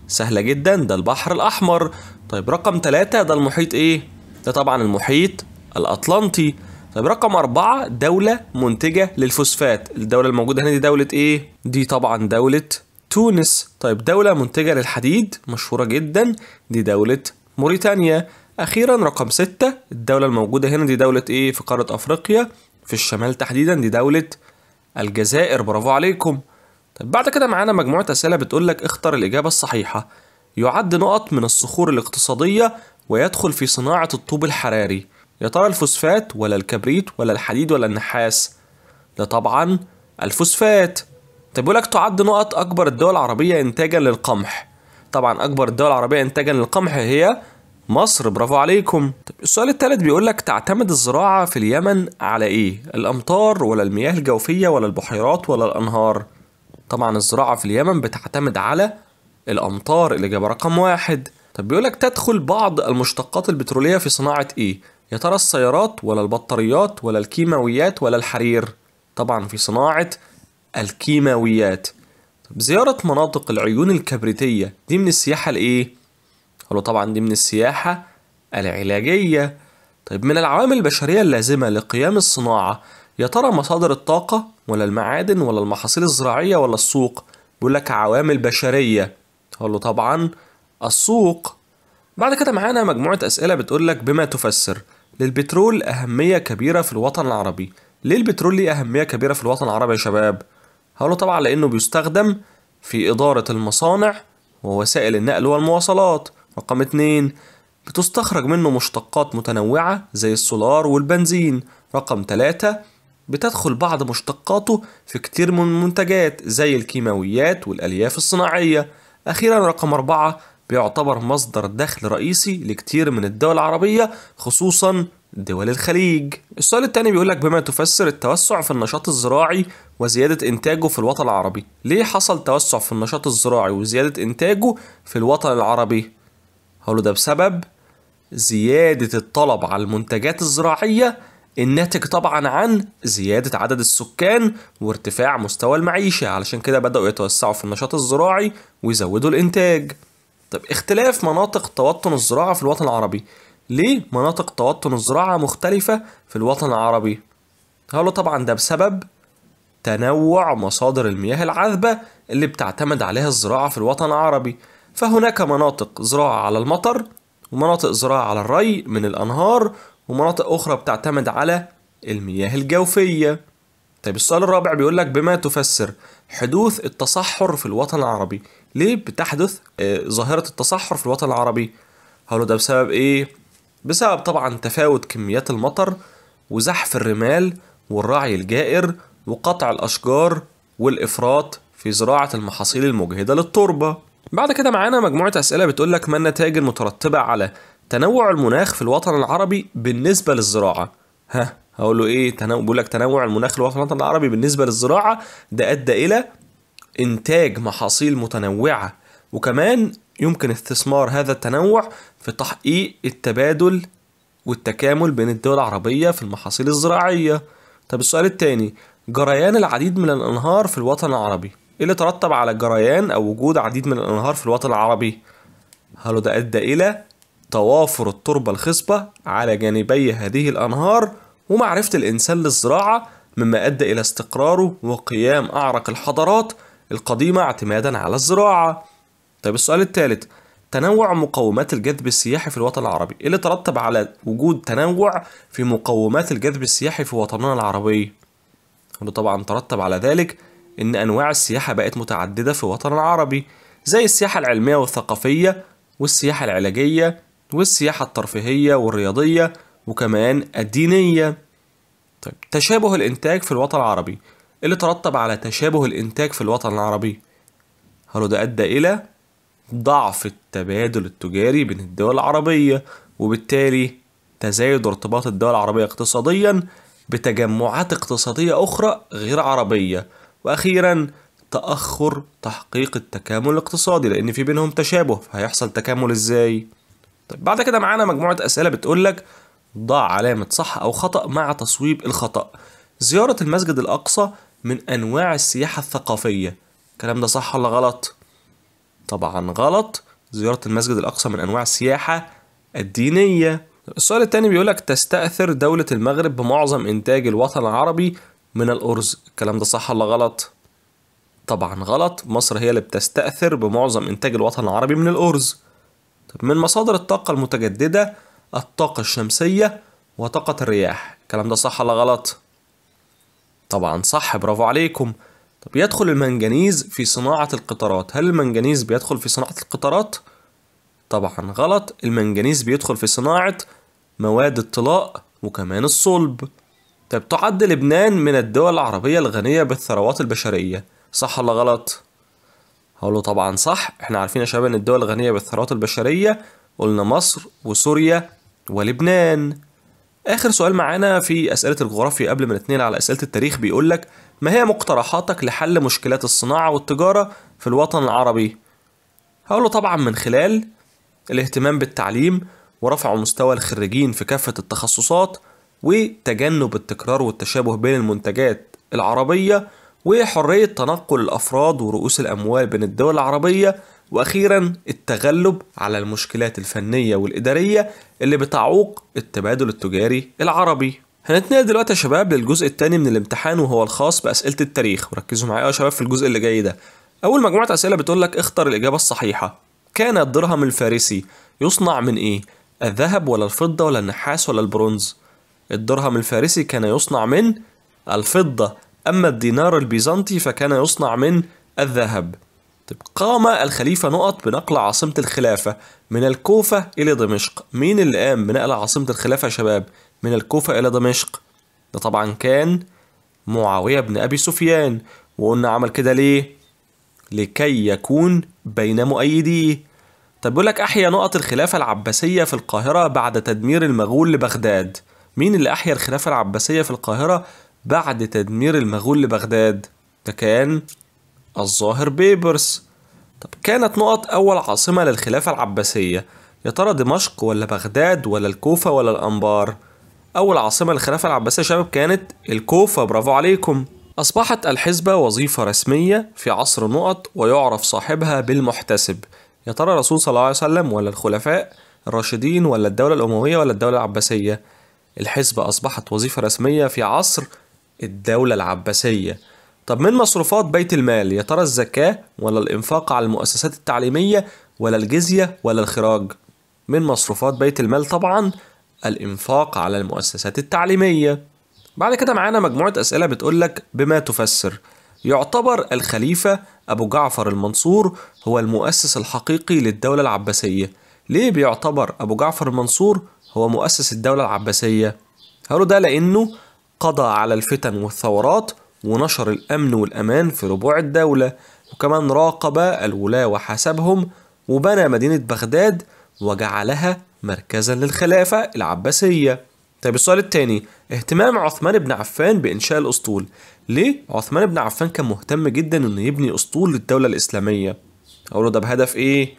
سهلة جدا، ده البحر الأحمر. طيب رقم 3 ده المحيط إيه؟ ده طبعا المحيط الأطلنطي. طيب رقم 4 دولة منتجة للفوسفات، الدولة الموجودة هنا دي دولة إيه؟ دي طبعا دولة تونس. طيب دولة منتجة للحديد مشهورة جدا، دي دولة موريتانيا. أخيرا رقم 6 الدولة الموجودة هنا دي دولة إيه؟ في قارة أفريقيا في الشمال تحديدا، دي دولة الجزائر، برافو عليكم. طيب بعد كده معانا مجموعة أسئلة بتقولك اختر الإجابة الصحيحة. يعد نقط من الصخور الاقتصادية ويدخل في صناعة الطوب الحراري، يا ترى الفوسفات ولا الكبريت ولا الحديد ولا النحاس؟ ده طبعا الفوسفات. طب بيقولك تعد نقط أكبر الدول العربية إنتاجا للقمح، طبعا أكبر الدول العربية إنتاجا للقمح هي مصر، برافو عليكم. طب السؤال الثالث بيقولك تعتمد الزراعة في اليمن على إيه؟ الأمطار ولا المياه الجوفية ولا البحيرات ولا الأنهار؟ طبعا الزراعة في اليمن بتعتمد على الأمطار، الإجابة رقم 1. طب بيقولك تدخل بعض المشتقات البترولية في صناعة إيه؟ يا ترى السيارات ولا البطاريات ولا الكيماويات ولا الحرير؟ طبعا في صناعة الكيماويات. طب زيارة مناطق العيون الكبريتية دي من السياحة الإيه؟ قالوا طبعا دي من السياحة العلاجية. طيب من العوامل البشرية اللازمة لقيام الصناعة، يا ترى مصادر الطاقة ولا المعادن ولا المحاصيل الزراعية ولا السوق؟ بيقول لك عوامل بشرية، قالوا طبعا السوق. بعد كده معانا مجموعة أسئلة بتقول لك بما تفسر للبترول أهمية كبيرة في الوطن العربي. ليه البترول ليه أهمية كبيرة في الوطن العربي يا شباب؟ هقوله طبعا لأنه بيستخدم في إدارة المصانع ووسائل النقل والمواصلات. رقم 2 بتستخرج منه مشتقات متنوعة زي السولار والبنزين. رقم 3 بتدخل بعض مشتقاته في كتير من المنتجات زي الكيماويات والألياف الصناعية. أخيرا رقم 4 بيعتبر مصدر دخل رئيسي لكتير من الدول العربية خصوصا دول الخليج. السؤال الثاني بيقولك بما تفسر التوسع في النشاط الزراعي وزيادة إنتاجه في الوطن العربي. ليه حصل توسع في النشاط الزراعي وزيادة إنتاجه في الوطن العربي؟ هقوله ده بسبب زيادة الطلب على المنتجات الزراعية الناتج طبعا عن زيادة عدد السكان وارتفاع مستوى المعيشة، علشان كده بدأوا يتوسعوا في النشاط الزراعي ويزودوا الإنتاج. طب اختلاف مناطق توطن الزراعة في الوطن العربي. ليه مناطق توطن الزراعة مختلفة في الوطن العربي؟ هقوله طبعا ده بسبب تنوع مصادر المياه العذبة اللي بتعتمد عليها الزراعة في الوطن العربي، فهناك مناطق زراعة على المطر ومناطق زراعة على الري من الأنهار ومناطق أخرى بتعتمد على المياه الجوفية. طيب السؤال الرابع بيقولك بما تفسر حدوث التصحر في الوطن العربي. ليه بتحدث ظاهرة التصحر في الوطن العربي؟ هقوله ده بسبب إيه؟ بسبب طبعا تفاوت كميات المطر وزحف الرمال والرعي الجائر وقطع الأشجار والإفراط في زراعة المحاصيل المجهدة للتربة. بعد كده معانا مجموعة أسئلة بتقولك ما النتائج المترتبة على تنوع المناخ في الوطن العربي بالنسبة للزراعة. ها هقول له ايه؟ بيقول لك تنوع المناخ في الوطن العربي بالنسبة للزراعة ده أدى إلى إنتاج محاصيل متنوعة، وكمان يمكن استثمار هذا التنوع في تحقيق التبادل والتكامل بين الدول العربية في المحاصيل الزراعية. طب السؤال الثاني، جريان العديد من الأنهار في الوطن العربي، ايه اللي ترتب على جريان أو وجود عديد من الأنهار في الوطن العربي؟ هل ده أدى إلى توافر التربة الخصبة على جانبي هذه الأنهار ومعرفة الإنسان للزراعة، مما أدى إلى استقراره وقيام أعرق الحضارات القديمة اعتمادا على الزراعة. طيب السؤال الثالث، تنوع مقومات الجذب السياحي في الوطن العربي، ايه اللي ترتب على وجود تنوع في مقومات الجذب السياحي في وطننا العربي؟ طبعا ترتب على ذلك ان انواع السياحة بقت متعددة في وطننا العربي، زي السياحة العلمية والثقافية والسياحة العلاجية والسياحة الترفيهية والرياضية وكمان الدينية. طيب تشابه الانتاج في الوطن العربي، ايه اللي ترتب على تشابه الانتاج في الوطن العربي؟ هل ده ادى الى ضعف التبادل التجاري بين الدول العربية، وبالتالي تزايد ارتباط الدول العربية اقتصاديا بتجمعات اقتصادية أخرى غير عربية، وأخيرا تأخر تحقيق التكامل الاقتصادي لأن في بينهم تشابه، فهيحصل تكامل إزاي؟ طيب بعد كده معانا مجموعة أسئلة بتقولك ضع علامة صح أو خطأ مع تصويب الخطأ. زيارة المسجد الأقصى من أنواع السياحة الثقافية، الكلام ده صح ولا غلط؟ طبعا غلط، زيارة المسجد الأقصى من أنواع السياحة الدينية. السؤال الثاني بيقولك تستأثر دولة المغرب بمعظم إنتاج الوطن العربي من الأرز، الكلام ده صح ولا غلط؟ طبعا غلط، مصر هي اللي بتستأثر بمعظم إنتاج الوطن العربي من الأرز. طب من مصادر الطاقة المتجددة الطاقة الشمسية وطاقة الرياح، الكلام ده صح ولا غلط؟ طبعا صح، برافو عليكم. طب يدخل المنجنيز في صناعة القطارات، هل المنجنيز بيدخل في صناعة القطارات؟ طبعا غلط، المنجنيز بيدخل في صناعة مواد الطلاء وكمان الصلب. طب تعد لبنان من الدول العربية الغنية بالثروات البشرية، صح ولا غلط؟ هقوله طبعا صح، احنا عارفين يا شباب ان الدول الغنية بالثروات البشرية قلنا مصر وسوريا ولبنان. آخر سؤال معانا في أسئلة الجغرافيا قبل ما نتنقل على أسئلة التاريخ بيقولك ما هي مقترحاتك لحل مشكلات الصناعة والتجارة في الوطن العربي؟ هقوله طبعا من خلال الاهتمام بالتعليم ورفع مستوى الخريجين في كافة التخصصات، وتجنب التكرار والتشابه بين المنتجات العربية، وحرية تنقل الأفراد ورؤوس الأموال بين الدول العربية، وأخيرا التغلب على المشكلات الفنية والإدارية اللي بتعوق التبادل التجاري العربي. هنتنقل دلوقتي يا شباب للجزء الثاني من الامتحان وهو الخاص بأسئلة التاريخ، وركزوا معايا يا شباب في الجزء اللي جاي ده. أول مجموعة أسئلة بتقول لك اختر الإجابة الصحيحة. كان الدرهم الفارسي يصنع من إيه؟ الذهب ولا الفضة ولا النحاس ولا البرونز؟ الدرهم الفارسي كان يصنع من الفضة، أما الدينار البيزنطي فكان يصنع من الذهب. طيب قام الخليفة نقط بنقل عاصمة الخلافة من الكوفة إلى دمشق. مين اللي قام بنقل عاصمة الخلافة يا شباب من الكوفة إلى دمشق؟ ده طبعا كان معاوية بن أبي سفيان، وقلنا عمل كده ليه؟ لكي يكون بين مؤيديه. طب بيقول لك أحيا نقط الخلافة العباسية في القاهرة بعد تدمير المغول لبغداد. مين اللي أحيا الخلافة العباسية في القاهرة بعد تدمير المغول لبغداد؟ ده كان الظاهر بيبرس. طب كانت نقط أول عاصمة للخلافة العباسية، يا ترى دمشق ولا بغداد ولا الكوفة ولا الأنبار؟ أول عاصمة للخلافة العباسية يا شباب كانت الكوفة، برافو عليكم. أصبحت الحسبة وظيفة رسمية في عصر نقط ويعرف صاحبها بالمحتسب. يا ترى الرسول صلى الله عليه وسلم ولا الخلفاء الراشدين ولا الدولة الأموية ولا الدولة العباسية؟ الحسبة أصبحت وظيفة رسمية في عصر الدولة العباسية. طب من مصروفات بيت المال، يا ترى الزكاة ولا الإنفاق على المؤسسات التعليمية ولا الجزية ولا الخراج؟ من مصروفات بيت المال طبعا الإنفاق على المؤسسات التعليمية. بعد كده معانا مجموعة أسئلة بتقولك بما تفسر. يعتبر الخليفة أبو جعفر المنصور هو المؤسس الحقيقي للدولة العباسية. ليه بيعتبر أبو جعفر المنصور هو مؤسس الدولة العباسية؟ هقوله ده لأنه قضى على الفتن والثورات ونشر الأمن والأمان في ربوع الدولة، وكمان راقب الولاة وحاسبهم، وبنى مدينة بغداد وجعلها مركزا للخلافة العباسية. طيب السؤال الثاني، اهتمام عثمان بن عفان بإنشاء الأسطول. ليه عثمان بن عفان كان مهتم جدا إنه يبني أسطول للدولة الإسلامية؟ أقوله ده بهدف إيه؟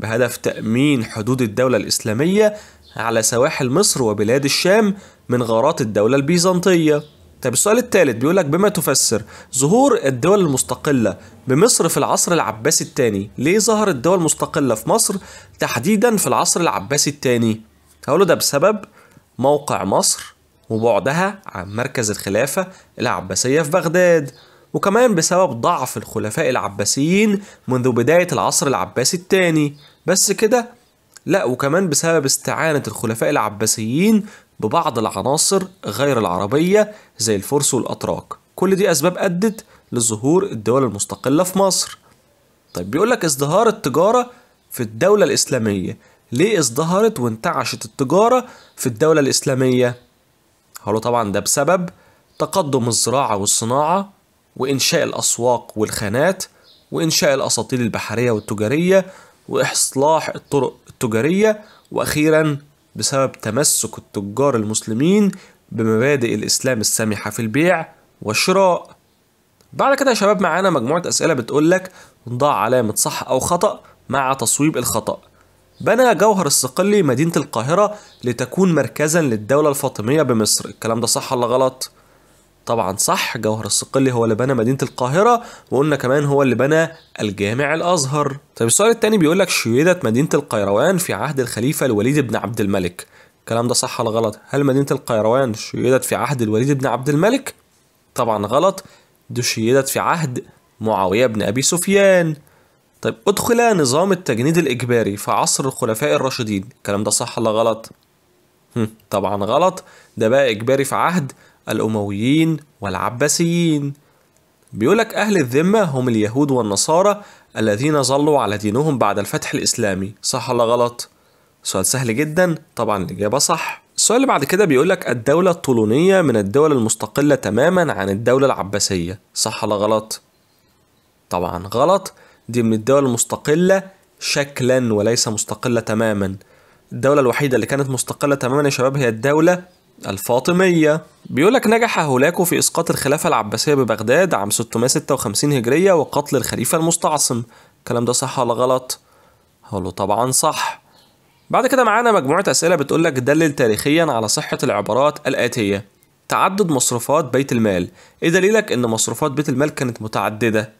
بهدف تأمين حدود الدولة الإسلامية على سواحل مصر وبلاد الشام من غارات الدولة البيزنطية. طيب السؤال الثالث بيقولك بما تفسر ظهور الدول المستقلة بمصر في العصر العباسي الثاني. ليه ظهرت الدول المستقلة في مصر تحديدا في العصر العباسي الثاني؟ هقوله ده بسبب موقع مصر وبعدها عن مركز الخلافة العباسية في بغداد، وكمان بسبب ضعف الخلفاء العباسيين منذ بداية العصر العباسي الثاني. بس كده؟ لا، وكمان بسبب استعانة الخلفاء العباسيين ببعض العناصر غير العربية زي الفرس والأتراك. كل دي أسباب أدت لظهور الدول المستقلة في مصر. طيب بيقولك ازدهار التجارة في الدولة الإسلامية. ليه ازدهرت وانتعشت التجارة في الدولة الإسلامية؟ هقوله طبعا ده بسبب تقدم الزراعة والصناعة وإنشاء الأسواق والخانات وإنشاء الأساطيل البحرية والتجارية وإصلاح الطرق التجارية، وأخيرا بسبب تمسك التجار المسلمين بمبادئ الإسلام السامحة في البيع والشراء. بعد كده يا شباب معانا مجموعة أسئلة بتقولك ضع علامة صح أو خطأ مع تصويب الخطأ. بنى جوهر الصقلي مدينة القاهرة لتكون مركزا للدولة الفاطمية بمصر، الكلام ده صح ولا غلط؟ طبعا صح، جوهر الصقلي هو اللي بنى مدينة القاهرة، وقلنا كمان هو اللي بنى الجامع الأزهر. طيب السؤال الثاني بيقولك شيدت مدينة القيروان في عهد الخليفة الوليد بن عبد الملك، الكلام ده صح ولا غلط؟ هل مدينة القيروان شيدت في عهد الوليد بن عبد الملك؟ طبعا غلط، دي شيدت في عهد معاوية بن أبي سفيان. طيب أدخل نظام التجنيد الإجباري في عصر الخلفاء الراشدين، الكلام ده صح ولا غلط؟ طبعا غلط، ده بقى إجباري في عهد الأمويين والعباسيين. بيقولك أهل الذمة هم اليهود والنصارى الذين ظلوا على دينهم بعد الفتح الإسلامي، صح ولا غلط؟ سؤال سهل جدا، طبعا الإجابة صح. السؤال اللي بعد كده بيقولك الدولة الطولونية من الدول المستقلة تماما عن الدولة العباسية، صح ولا غلط؟ طبعا غلط، دي من الدول المستقلة شكلا وليس مستقلة تماما. الدولة الوحيدة اللي كانت مستقلة تماما يا شباب هي الدولة الفاطمية. بيقولك نجح هولاكو في إسقاط الخلافة العباسية ببغداد عام 656 هجرية وقتل الخليفة المستعصم، الكلام ده صح ولا غلط؟ هقوله طبعا صح. بعد كده معانا مجموعة أسئلة بتقولك دلل تاريخيا على صحة العبارات الآتية. تعدد مصروفات بيت المال، إيه دليلك إن مصروفات بيت المال كانت متعددة؟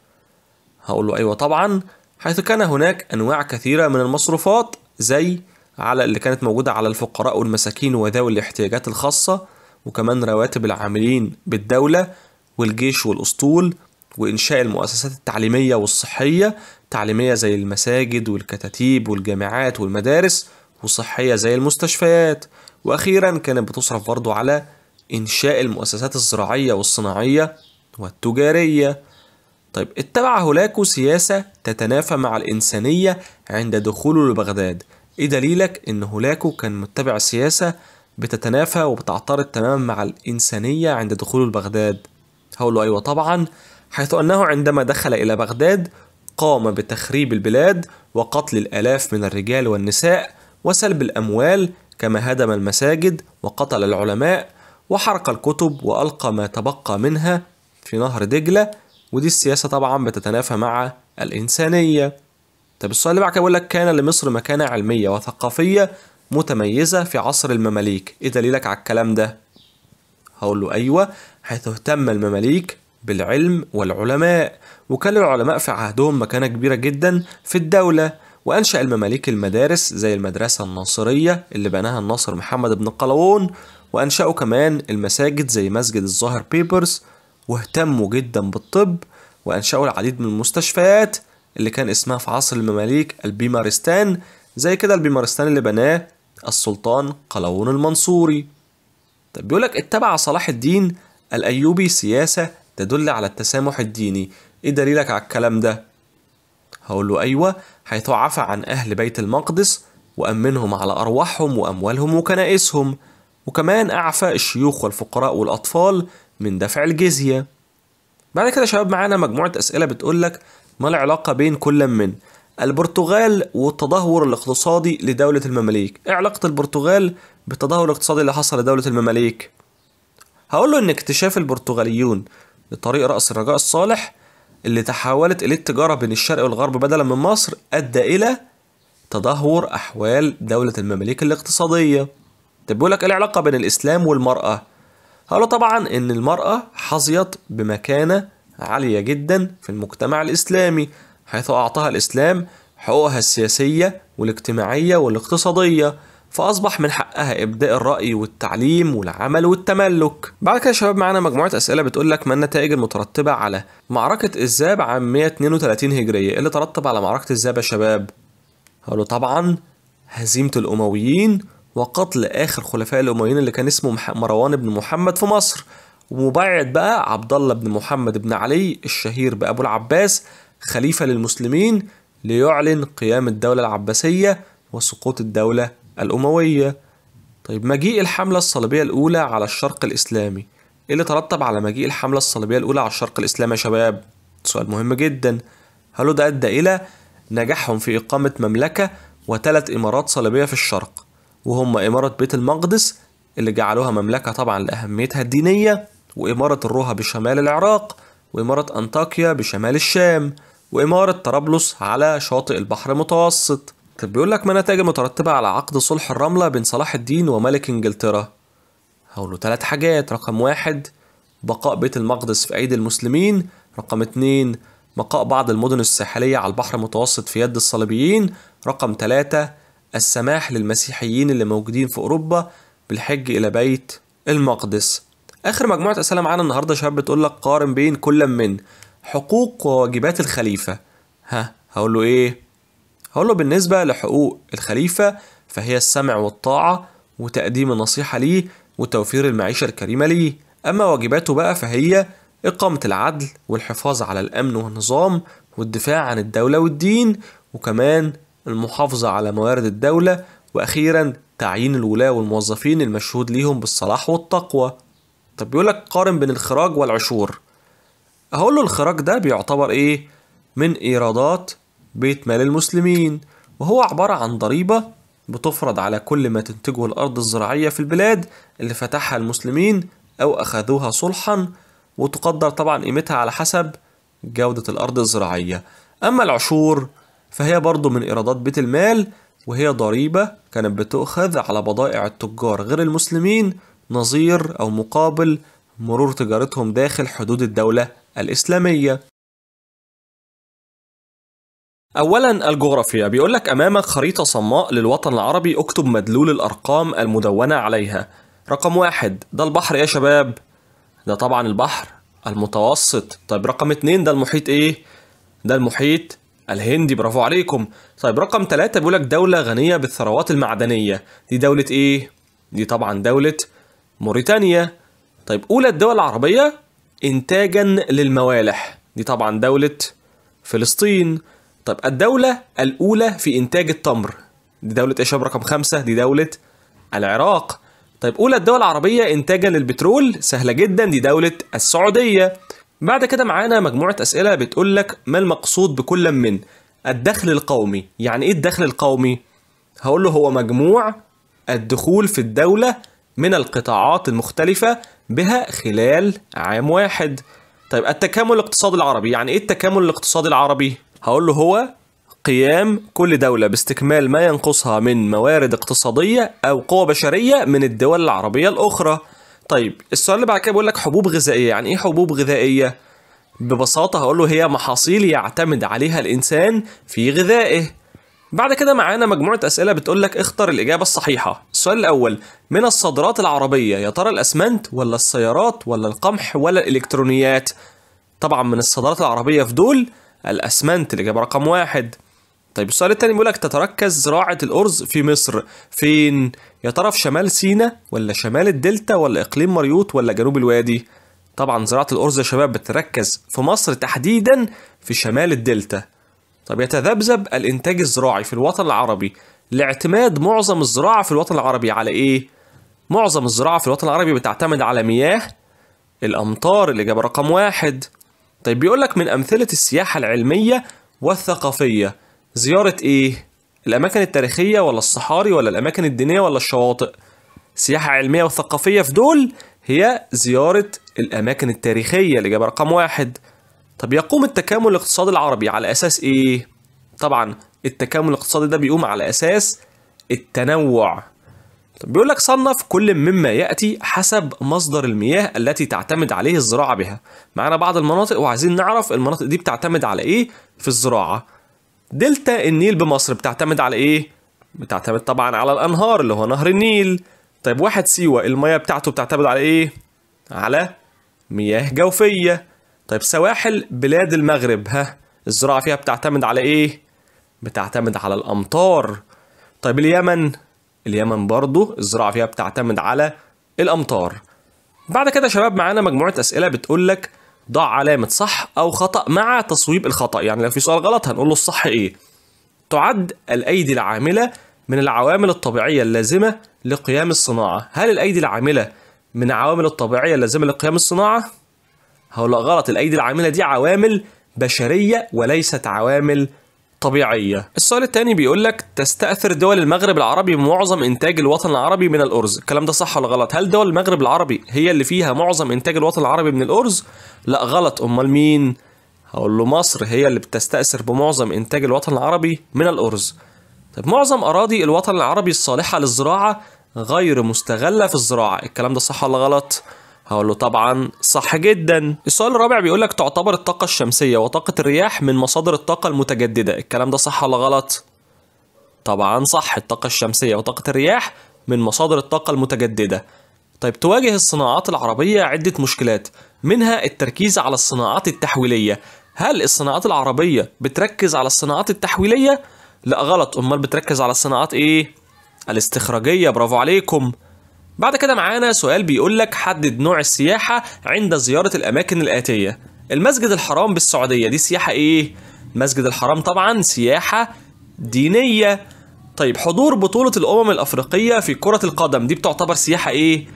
هقول له أيوة طبعا، حيث كان هناك أنواع كثيرة من المصروفات زي على اللي كانت موجودة على الفقراء والمساكين وذوي الاحتياجات الخاصة، وكمان رواتب العاملين بالدولة والجيش والأسطول، وإنشاء المؤسسات التعليمية والصحية، تعليمية زي المساجد والكتاتيب والجامعات والمدارس، وصحية زي المستشفيات، وأخيرا كانت بتصرف برضو على إنشاء المؤسسات الزراعية والصناعية والتجارية. طيب اتبع هولاكو سياسة تتنافى مع الإنسانية عند دخوله لبغداد، ايه دليلك ان هولاكو كان متبع سياسة بتتنافى وبتعترض تماما مع الإنسانية عند دخوله لبغداد؟ هقول له ايوه طبعا، حيث انه عندما دخل الى بغداد قام بتخريب البلاد وقتل الآلاف من الرجال والنساء وسلب الأموال، كما هدم المساجد وقتل العلماء وحرق الكتب وألقى ما تبقى منها في نهر دجلة، ودي السياسة طبعا بتتنافى مع الإنسانية. طب السؤال اللي بعد كده بيقول لك كان لمصر مكانة علمية وثقافية متميزة في عصر المماليك، ايه دليلك على الكلام ده؟ هقول له ايوه، حيث اهتم المماليك بالعلم والعلماء، وكان للعلماء في عهدهم مكانة كبيرة جدا في الدولة، وأنشأ المماليك المدارس زي المدرسة الناصرية اللي بناها الناصر محمد بن قلاوون، وأنشأوا كمان المساجد زي مسجد الظاهر بيبرس، واهتموا جدا بالطب، وأنشأوا العديد من المستشفيات اللي كان اسمها في عصر المماليك البيمارستان، زي كده البيمارستان اللي بناه السلطان قلاوون المنصوري. طب بيقولك اتبع صلاح الدين الأيوبي سياسة تدل على التسامح الديني، ايه دليلك على الكلام ده؟ هقول له ايوه، حيث عفى عن أهل بيت المقدس وأمنهم على أرواحهم وأموالهم وكنائسهم، وكمان أعفى الشيوخ والفقراء والأطفال من دفع الجزية. بعد كده يا شباب معانا مجموعة أسئلة بتقولك ما العلاقة بين كل من البرتغال والتدهور الاقتصادي لدولة المماليك؟ ايه علاقة البرتغال بالتدهور الاقتصادي اللي حصل لدولة المماليك؟ هقول له ان اكتشاف البرتغاليون لطريق رأس الرجاء الصالح اللي تحولت اليه التجارة بين الشرق والغرب بدلا من مصر ادى الى تدهور احوال دولة المماليك الاقتصادية. طب بيقول لك ايه العلاقة بين الاسلام والمرأة؟ هقول له طبعا ان المرأة حظيت بمكانة عالية جدا في المجتمع الإسلامي، حيث أعطاها الإسلام حقوقها السياسية والاجتماعية والاقتصادية، فأصبح من حقها إبداء الرأي والتعليم والعمل والتملك. بعد كده يا شباب معانا مجموعة أسئلة بتقول لك ما النتائج المترتبة على معركة الزاب عام 132 هجرية؟ إيه اللي ترتب على معركة الزاب يا شباب؟ هقوله طبعا هزيمة الأمويين وقتل آخر خلفاء الأمويين اللي كان اسمه مروان بن محمد في مصر، ومبايعة بقى عبد الله بن محمد بن علي الشهير بأبو العباس خليفة للمسلمين ليعلن قيام الدولة العباسية وسقوط الدولة الأموية. طيب مجيء الحملة الصليبية الأولى على الشرق الإسلامي، إيه اللي ترتب على مجيء الحملة الصليبية الأولى على الشرق الإسلامي يا شباب؟ سؤال مهم جدا. هل ده أدى إلى نجاحهم في إقامة مملكة و3 إمارات صليبية في الشرق، وهم إمارة بيت المقدس اللي جعلوها مملكة طبعا لأهميتها الدينية، وإمارة الروها بشمال العراق، وإمارة أنطاكيا بشمال الشام، وإمارة طرابلس على شاطئ البحر المتوسط. طب بيقول لك ما النتائج المترتبة على عقد صلح الرملة بين صلاح الدين وملك إنجلترا؟ هقول له 3 حاجات. رقم 1 بقاء بيت المقدس في أيدي المسلمين، رقم 2 بقاء بعض المدن الساحلية على البحر المتوسط في يد الصليبيين، رقم 3 السماح للمسيحيين اللي موجودين في أوروبا بالحج إلى بيت المقدس. آخر مجموعة أسئلة معانا النهاردة يا شباب بتقول لك قارن بين كل من حقوق وواجبات الخليفة. ها هقول له إيه؟ هقول له بالنسبة لحقوق الخليفة فهي السمع والطاعة وتقديم النصيحة ليه وتوفير المعيشة الكريمة ليه. أما واجباته بقى فهي إقامة العدل والحفاظ على الأمن والنظام والدفاع عن الدولة والدين، وكمان المحافظة على موارد الدولة، وأخيرا تعيين الولاة والموظفين المشهود ليهم بالصلاح والتقوى. طب بيقولك قارن بين الخراج والعشور. هقول له الخراج ده بيعتبر إيه؟ من إيرادات بيت مال المسلمين، وهو عبارة عن ضريبة بتفرض على كل ما تنتجه الأرض الزراعية في البلاد اللي فتحها المسلمين أو أخذوها صلحا، وتقدر طبعا قيمتها على حسب جودة الأرض الزراعية. أما العشور فهي برضو من إيرادات بيت المال، وهي ضريبة كانت بتؤخذ على بضائع التجار غير المسلمين نظير أو مقابل مرور تجارتهم داخل حدود الدولة الإسلامية. أولا الجغرافيا، بيقولك أمامك خريطة صماء للوطن العربي، اكتب مدلول الأرقام المدونة عليها. رقم 1 ده البحر يا شباب، ده طبعا البحر المتوسط. طيب رقم 2 ده المحيط ايه؟ ده المحيط الهندي، برافو عليكم. طيب رقم 3 بيقولك دولة غنية بالثروات المعدنية، دي دولة ايه؟ دي طبعا دولة موريتانيا. طيب أولى الدول العربية إنتاجا للموالح، دي طبعا دولة فلسطين. طيب الدولة الأولى في إنتاج التمر، دي دولة ايه يا شباب؟ رقم 5 دي دولة العراق. طيب أولى الدول العربية إنتاجا للبترول، سهلة جدا، دي دولة السعودية. بعد كده معانا مجموعة أسئلة بتقول لك ما المقصود بكل من الدخل القومي. يعني إيه الدخل القومي؟ هقول له هو مجموع الدخول في الدولة من القطاعات المختلفة بها خلال عام واحد. طيب التكامل الاقتصادي العربي، يعني إيه التكامل الاقتصادي العربي؟ هقول له هو قيام كل دولة باستكمال ما ينقصها من موارد اقتصادية أو قوة بشرية من الدول العربية الأخرى. طيب السؤال اللي بعد كده بيقول لك حبوب غذائية، يعني إيه حبوب غذائية؟ ببساطة هقول له هي محاصيل يعتمد عليها الإنسان في غذائه. بعد كده معانا مجموعة أسئلة بتقول لك اختر الإجابة الصحيحة. السؤال الأول، من الصادرات العربية يا ترى الأسمنت ولا السيارات ولا القمح ولا الإلكترونيات؟ طبعا من الصادرات العربية في دول الأسمنت، الإجابة رقم 1. طيب السؤال الثاني بيقول لك تتركز زراعة الأرز في مصر فين؟ يا ترى في شمال سيناء ولا شمال الدلتا ولا إقليم مريوط ولا جنوب الوادي؟ طبعا زراعة الأرز يا شباب بتركز في مصر تحديدا في شمال الدلتا. طب يتذبذب الإنتاج الزراعي في الوطن العربي لاعتماد معظم الزراعة في الوطن العربي على إيه؟ معظم الزراعة في الوطن العربي بتعتمد على مياه الأمطار، الإجابة رقم 1. طيب بيقول لك من أمثلة السياحة العلمية والثقافية زيارة إيه؟ الأماكن التاريخية ولا الصحاري ولا الأماكن الدينية ولا الشواطئ؟ سياحة علمية وثقافية في دول هي زيارة الأماكن التاريخية، الإجابة رقم 1. طب يقوم التكامل الاقتصادي العربي على أساس إيه؟ طبعا التكامل الاقتصادي ده بيقوم على أساس التنوع. طب بيقول لك صنف كل مما يأتي حسب مصدر المياه التي تعتمد عليه الزراعة بها. معانا بعض المناطق وعايزين نعرف المناطق دي بتعتمد على إيه في الزراعة. دلتا النيل بمصر بتعتمد على إيه؟ بتعتمد طبعا على الأنهار اللي هو نهر النيل. طيب واحد سيوة المياه بتاعته بتعتمد على إيه؟ على مياه جوفية. طيب سواحل بلاد المغرب ها الزراعة فيها بتعتمد على إيه؟ بتعتمد على الأمطار. طيب اليمن، اليمن برضو الزراعة فيها بتعتمد على الأمطار. بعد كده يا شباب معانا مجموعة أسئلة بتقول لك ضع علامة صح أو خطأ مع تصويب الخطأ، يعني لو في سؤال غلط هنقول له الصح إيه. تعد الأيدي العاملة من العوامل الطبيعية اللازمة لقيام الصناعة. هل الأيدي العاملة من العوامل الطبيعية اللازمة لقيام الصناعة؟ هقول غلط، الأيدي العاملة دي عوامل بشرية وليست عوامل طبيعية. السؤال الثاني بيقول لك تستأثر دول المغرب العربي بمعظم إنتاج الوطن العربي من الأرز، الكلام ده صح ولا غلط؟ هل دول المغرب العربي هي اللي فيها معظم إنتاج الوطن العربي من الأرز؟ لا غلط، أمال مين؟ هقول له مصر هي اللي بتستأثر بمعظم إنتاج الوطن العربي من الأرز. طيب معظم أراضي الوطن العربي الصالحة للزراعة غير مستغلة في الزراعة، الكلام ده صح ولا غلط؟ هقول له طبعا صح جدا. السؤال الرابع بيقول لك تعتبر الطاقة الشمسية وطاقة الرياح من مصادر الطاقة المتجددة، الكلام ده صح ولا غلط؟ طبعا صح، الطاقة الشمسية وطاقة الرياح من مصادر الطاقة المتجددة. طيب تواجه الصناعات العربية عدة مشكلات، منها التركيز على الصناعات التحويلية. هل الصناعات العربية بتركز على الصناعات التحويلية؟ لا غلط، امال بتركز على الصناعات ايه؟ الاستخراجية، برافو عليكم. بعد كده معانا سؤال بيقول لك حدد نوع السياحة عند زيارة الأماكن الآتية. المسجد الحرام بالسعودية دي سياحة إيه؟ المسجد الحرام طبعا سياحة دينية. طيب حضور بطولة الأمم الأفريقية في كرة القدم دي بتعتبر سياحة إيه؟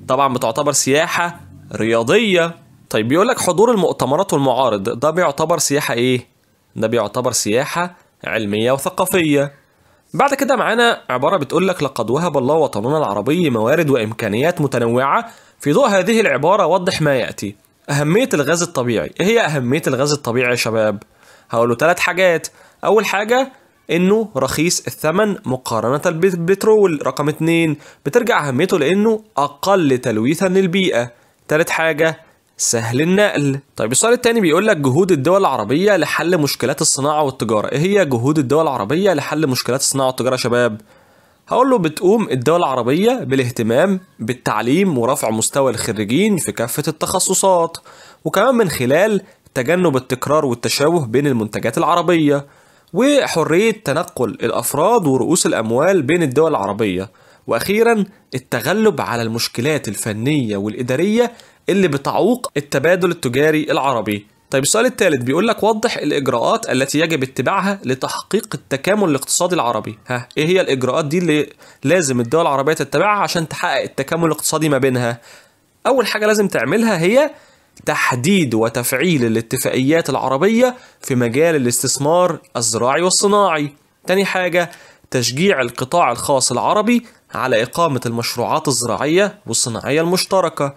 طبعا بتعتبر سياحة رياضية. طيب بيقول لك حضور المؤتمرات والمعارض ده بيعتبر سياحة إيه؟ ده بيعتبر سياحة علمية وثقافية. بعد كده معانا عبارة بتقول لك لقد وهب الله وطننا العربي موارد وإمكانيات متنوعة. في ضوء هذه العبارة وضح ما يأتي. أهمية الغاز الطبيعي، إيه هي أهمية الغاز الطبيعي يا شباب؟ هقوله 3 حاجات. أول حاجة إنه رخيص الثمن مقارنة بالبترول. رقم 2 بترجع أهميته لأنه أقل تلويثا للبيئة. 3 حاجة سهل النقل. طيب السؤال الثاني بيقول لك جهود الدول العربية لحل مشكلات الصناعة والتجارة. ايه هي جهود الدول العربية لحل مشكلات الصناعة والتجارة يا شباب؟ هقول له بتقوم الدول العربية بالاهتمام بالتعليم ورفع مستوى الخريجين في كافة التخصصات، وكمان من خلال تجنب التكرار والتشابه بين المنتجات العربية، وحرية تنقل الأفراد ورؤوس الأموال بين الدول العربية، وأخيرا التغلب على المشكلات الفنية والإدارية اللي بتعوق التبادل التجاري العربي. طيب السؤال الثالث بيقول لك وضح الإجراءات التي يجب اتباعها لتحقيق التكامل الاقتصادي العربي. ها إيه هي الإجراءات دي اللي لازم الدول العربية تتبعها عشان تحقق التكامل الاقتصادي ما بينها؟ أول حاجة لازم تعملها هي تحديد وتفعيل الاتفاقيات العربية في مجال الاستثمار الزراعي والصناعي. تاني حاجة تشجيع القطاع الخاص العربي على إقامة المشروعات الزراعية والصناعية المشتركة.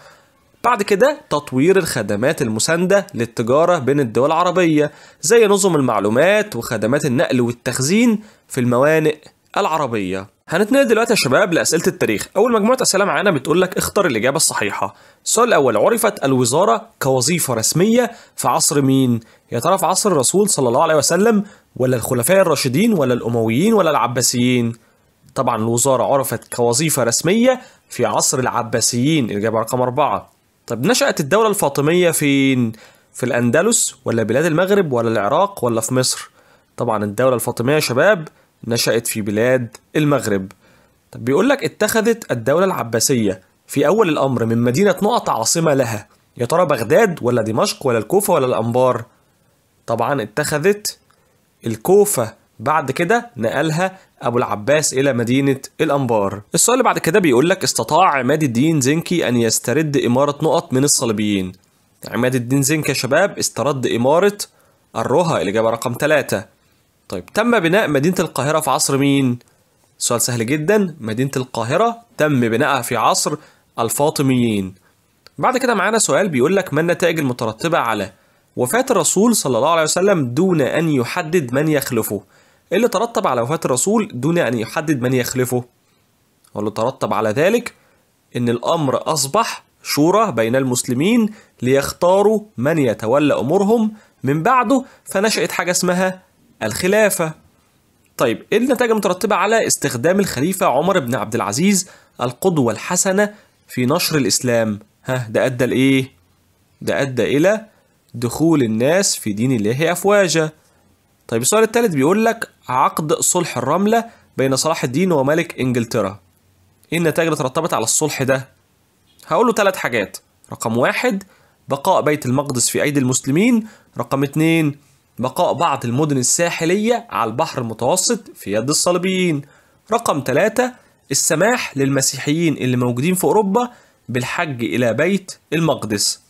بعد كده تطوير الخدمات المساندة للتجارة بين الدول العربية زي نظم المعلومات وخدمات النقل والتخزين في الموانئ العربية. هنتنقل دلوقتي يا شباب لأسئلة التاريخ. أول مجموعة أسئلة معانا بتقول لك اختر الإجابة الصحيحة. السؤال الأول، عرفت الوزارة كوظيفة رسمية في عصر مين؟ يا ترى في عصر الرسول صلى الله عليه وسلم ولا الخلفاء الراشدين ولا الأمويين ولا العباسيين؟ طبعا الوزارة عرفت كوظيفة رسمية في عصر العباسيين، الإجابة رقم 4. طب نشأت الدولة الفاطمية فين؟ في الأندلس ولا بلاد المغرب ولا العراق ولا في مصر؟ طبعا الدولة الفاطمية يا شباب نشأت في بلاد المغرب. طب بيقول لك اتخذت الدولة العباسية في أول الأمر من مدينة نقط عاصمة لها، يا ترى بغداد ولا دمشق ولا الكوفة ولا الأنبار؟ طبعا اتخذت الكوفة، بعد كده نقلها أبو العباس إلى مدينة الأنبار. السؤال اللي بعد كده بيقول لك استطاع عماد الدين زنكي أن يسترد إمارة نقط من الصليبيين. عماد الدين زنكي يا شباب استرد إمارة الرها، الإجابة رقم 3. طيب تم بناء مدينة القاهرة في عصر مين؟ سؤال سهل جدا، مدينة القاهرة تم بنائها في عصر الفاطميين. بعد كده معانا سؤال بيقول لك ما النتائج المترتبة على وفاة الرسول صلى الله عليه وسلم دون أن يحدد من يخلفه؟ إيه اللي ترتب على وفاة الرسول دون أن يحدد من يخلفه؟ واللي ترتب على ذلك إن الأمر أصبح شورى بين المسلمين ليختاروا من يتولى أمورهم من بعده، فنشأت حاجة اسمها الخلافة. طيب إيه النتائج المترتبة على استخدام الخليفة عمر بن عبد العزيز القدوة الحسنة في نشر الإسلام؟ ها ده أدى لإيه؟ ده أدى إلى دخول الناس في دين الله أفواجا. طيب السؤال الثالث بيقول لك عقد صلح الرملة بين صلاح الدين وملك إنجلترا، إيه النتائج اللي ترتبت على الصلح ده؟ هقول له 3 حاجات. رقم 1 بقاء بيت المقدس في أيدي المسلمين. رقم 2 بقاء بعض المدن الساحلية على البحر المتوسط في يد الصليبيين. رقم 3 السماح للمسيحيين اللي موجودين في أوروبا بالحج إلى بيت المقدس.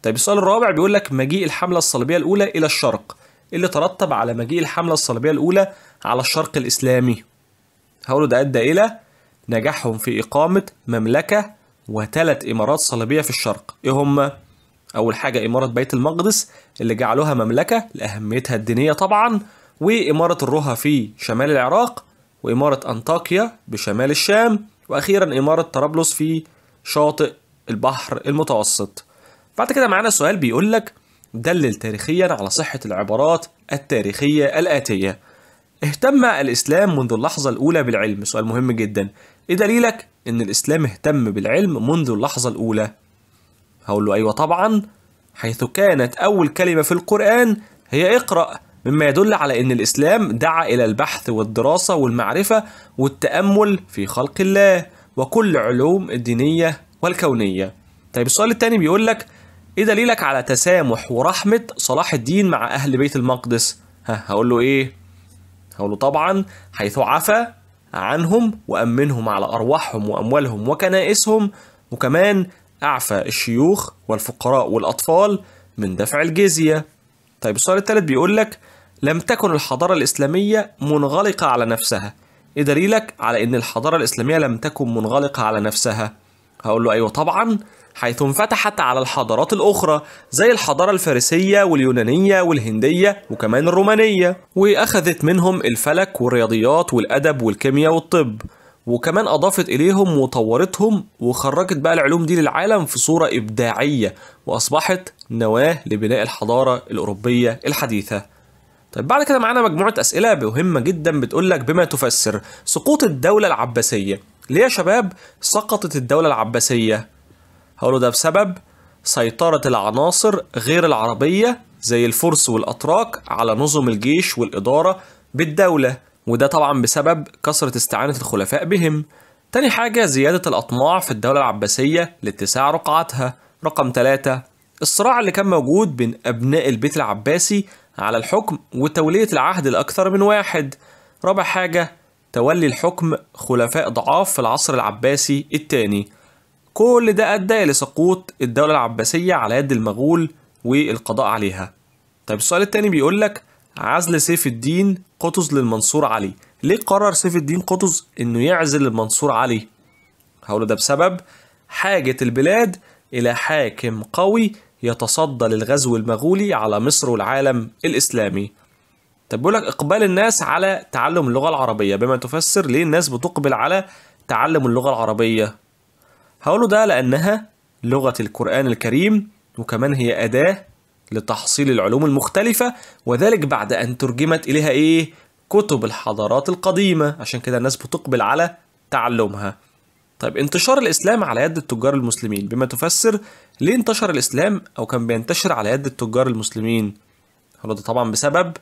طيب السؤال الرابع بيقول لك مجيء الحملة الصليبية الأولى إلى الشرق، اللي ترتب على مجيء الحملة الصليبية الأولى على الشرق الإسلامي؟ هقوله ده أدى إلى نجاحهم في إقامة مملكة وثلاث إمارات صليبية في الشرق. إيه هما؟ أول حاجة إمارة بيت المقدس اللي جعلوها مملكة لأهميتها الدينية طبعا، وإمارة الرها في شمال العراق، وإمارة أنطاكيا بشمال الشام، وأخيرا إمارة طرابلس في شاطئ البحر المتوسط. بعد كده معانا سؤال بيقول لك دلل تاريخيا على صحة العبارات التاريخية الآتية. اهتم الإسلام منذ اللحظة الأولى بالعلم. سؤال مهم جدا. إيه دليلك إن الإسلام اهتم بالعلم منذ اللحظة الأولى؟ هقول له أيوة طبعا، حيث كانت أول كلمة في القرآن هي اقرأ، مما يدل على أن الإسلام دعا إلى البحث والدراسة والمعرفة والتأمل في خلق الله وكل علوم الدينية والكونية. طيب السؤال الثاني بيقول لك إيه دليلك على تسامح ورحمة صلاح الدين مع أهل بيت المقدس؟ هقول له إيه؟ هقول له طبعا حيث عفى عنهم وأمنهم على أرواحهم وأموالهم وكنائسهم، وكمان أعفى الشيوخ والفقراء والأطفال من دفع الجزية. طيب السؤال الثالث بيقول لك لم تكن الحضارة الإسلامية منغلقة على نفسها. إيه دليلك على إن الحضارة الإسلامية لم تكن منغلقة على نفسها؟ هقول له أيوة طبعا، حيث انفتحت على الحضارات الأخرى زي الحضارة الفارسية واليونانية والهندية وكمان الرومانية، وأخذت منهم الفلك والرياضيات والأدب والكيمياء والطب، وكمان أضافت إليهم وطورتهم وخرجت بقى العلوم دي للعالم في صورة إبداعية، وأصبحت نواة لبناء الحضارة الأوروبية الحديثة. طيب بعد كده معانا مجموعة أسئلة مهمة جدا بتقولك بما تفسر سقوط الدولة العباسية. ليه يا شباب سقطت الدولة العباسية؟ هقوله ده بسبب سيطرة العناصر غير العربية زي الفرس والأتراك على نظم الجيش والإدارة بالدولة، وده طبعا بسبب كثرة استعانة الخلفاء بهم. تاني حاجة زيادة الأطماع في الدولة العباسية لاتساع رقعتها. رقم 3 الصراع اللي كان موجود بين أبناء البيت العباسي على الحكم وتولية العهد لأكثر من واحد. رابع حاجة تولي الحكم خلفاء ضعاف في العصر العباسي الثاني. كل ده أدى لسقوط الدولة العباسية على يد المغول والقضاء عليها. طيب السؤال الثاني بيقول لك عزل سيف الدين قطز للمنصور علي. ليه قرر سيف الدين قطز انه يعزل المنصور علي؟ هقوله ده بسبب حاجة البلاد الى حاكم قوي يتصدى للغزو المغولي على مصر والعالم الاسلامي. طب بيقول لك اقبال الناس على تعلم اللغة العربية، بما تفسر ليه الناس بتقبل على تعلم اللغة العربية؟ هقوله ده لانها لغة القرآن الكريم، وكمان هي أداة لتحصيل العلوم المختلفة، وذلك بعد أن ترجمت إليها إيه؟ كتب الحضارات القديمة، عشان كده الناس بتقبل على تعلمها. طيب انتشار الإسلام على يد التجار المسلمين، بما تفسر ليه انتشر الإسلام أو كان بينتشر على يد التجار المسلمين؟ هو ده طبعا بسبب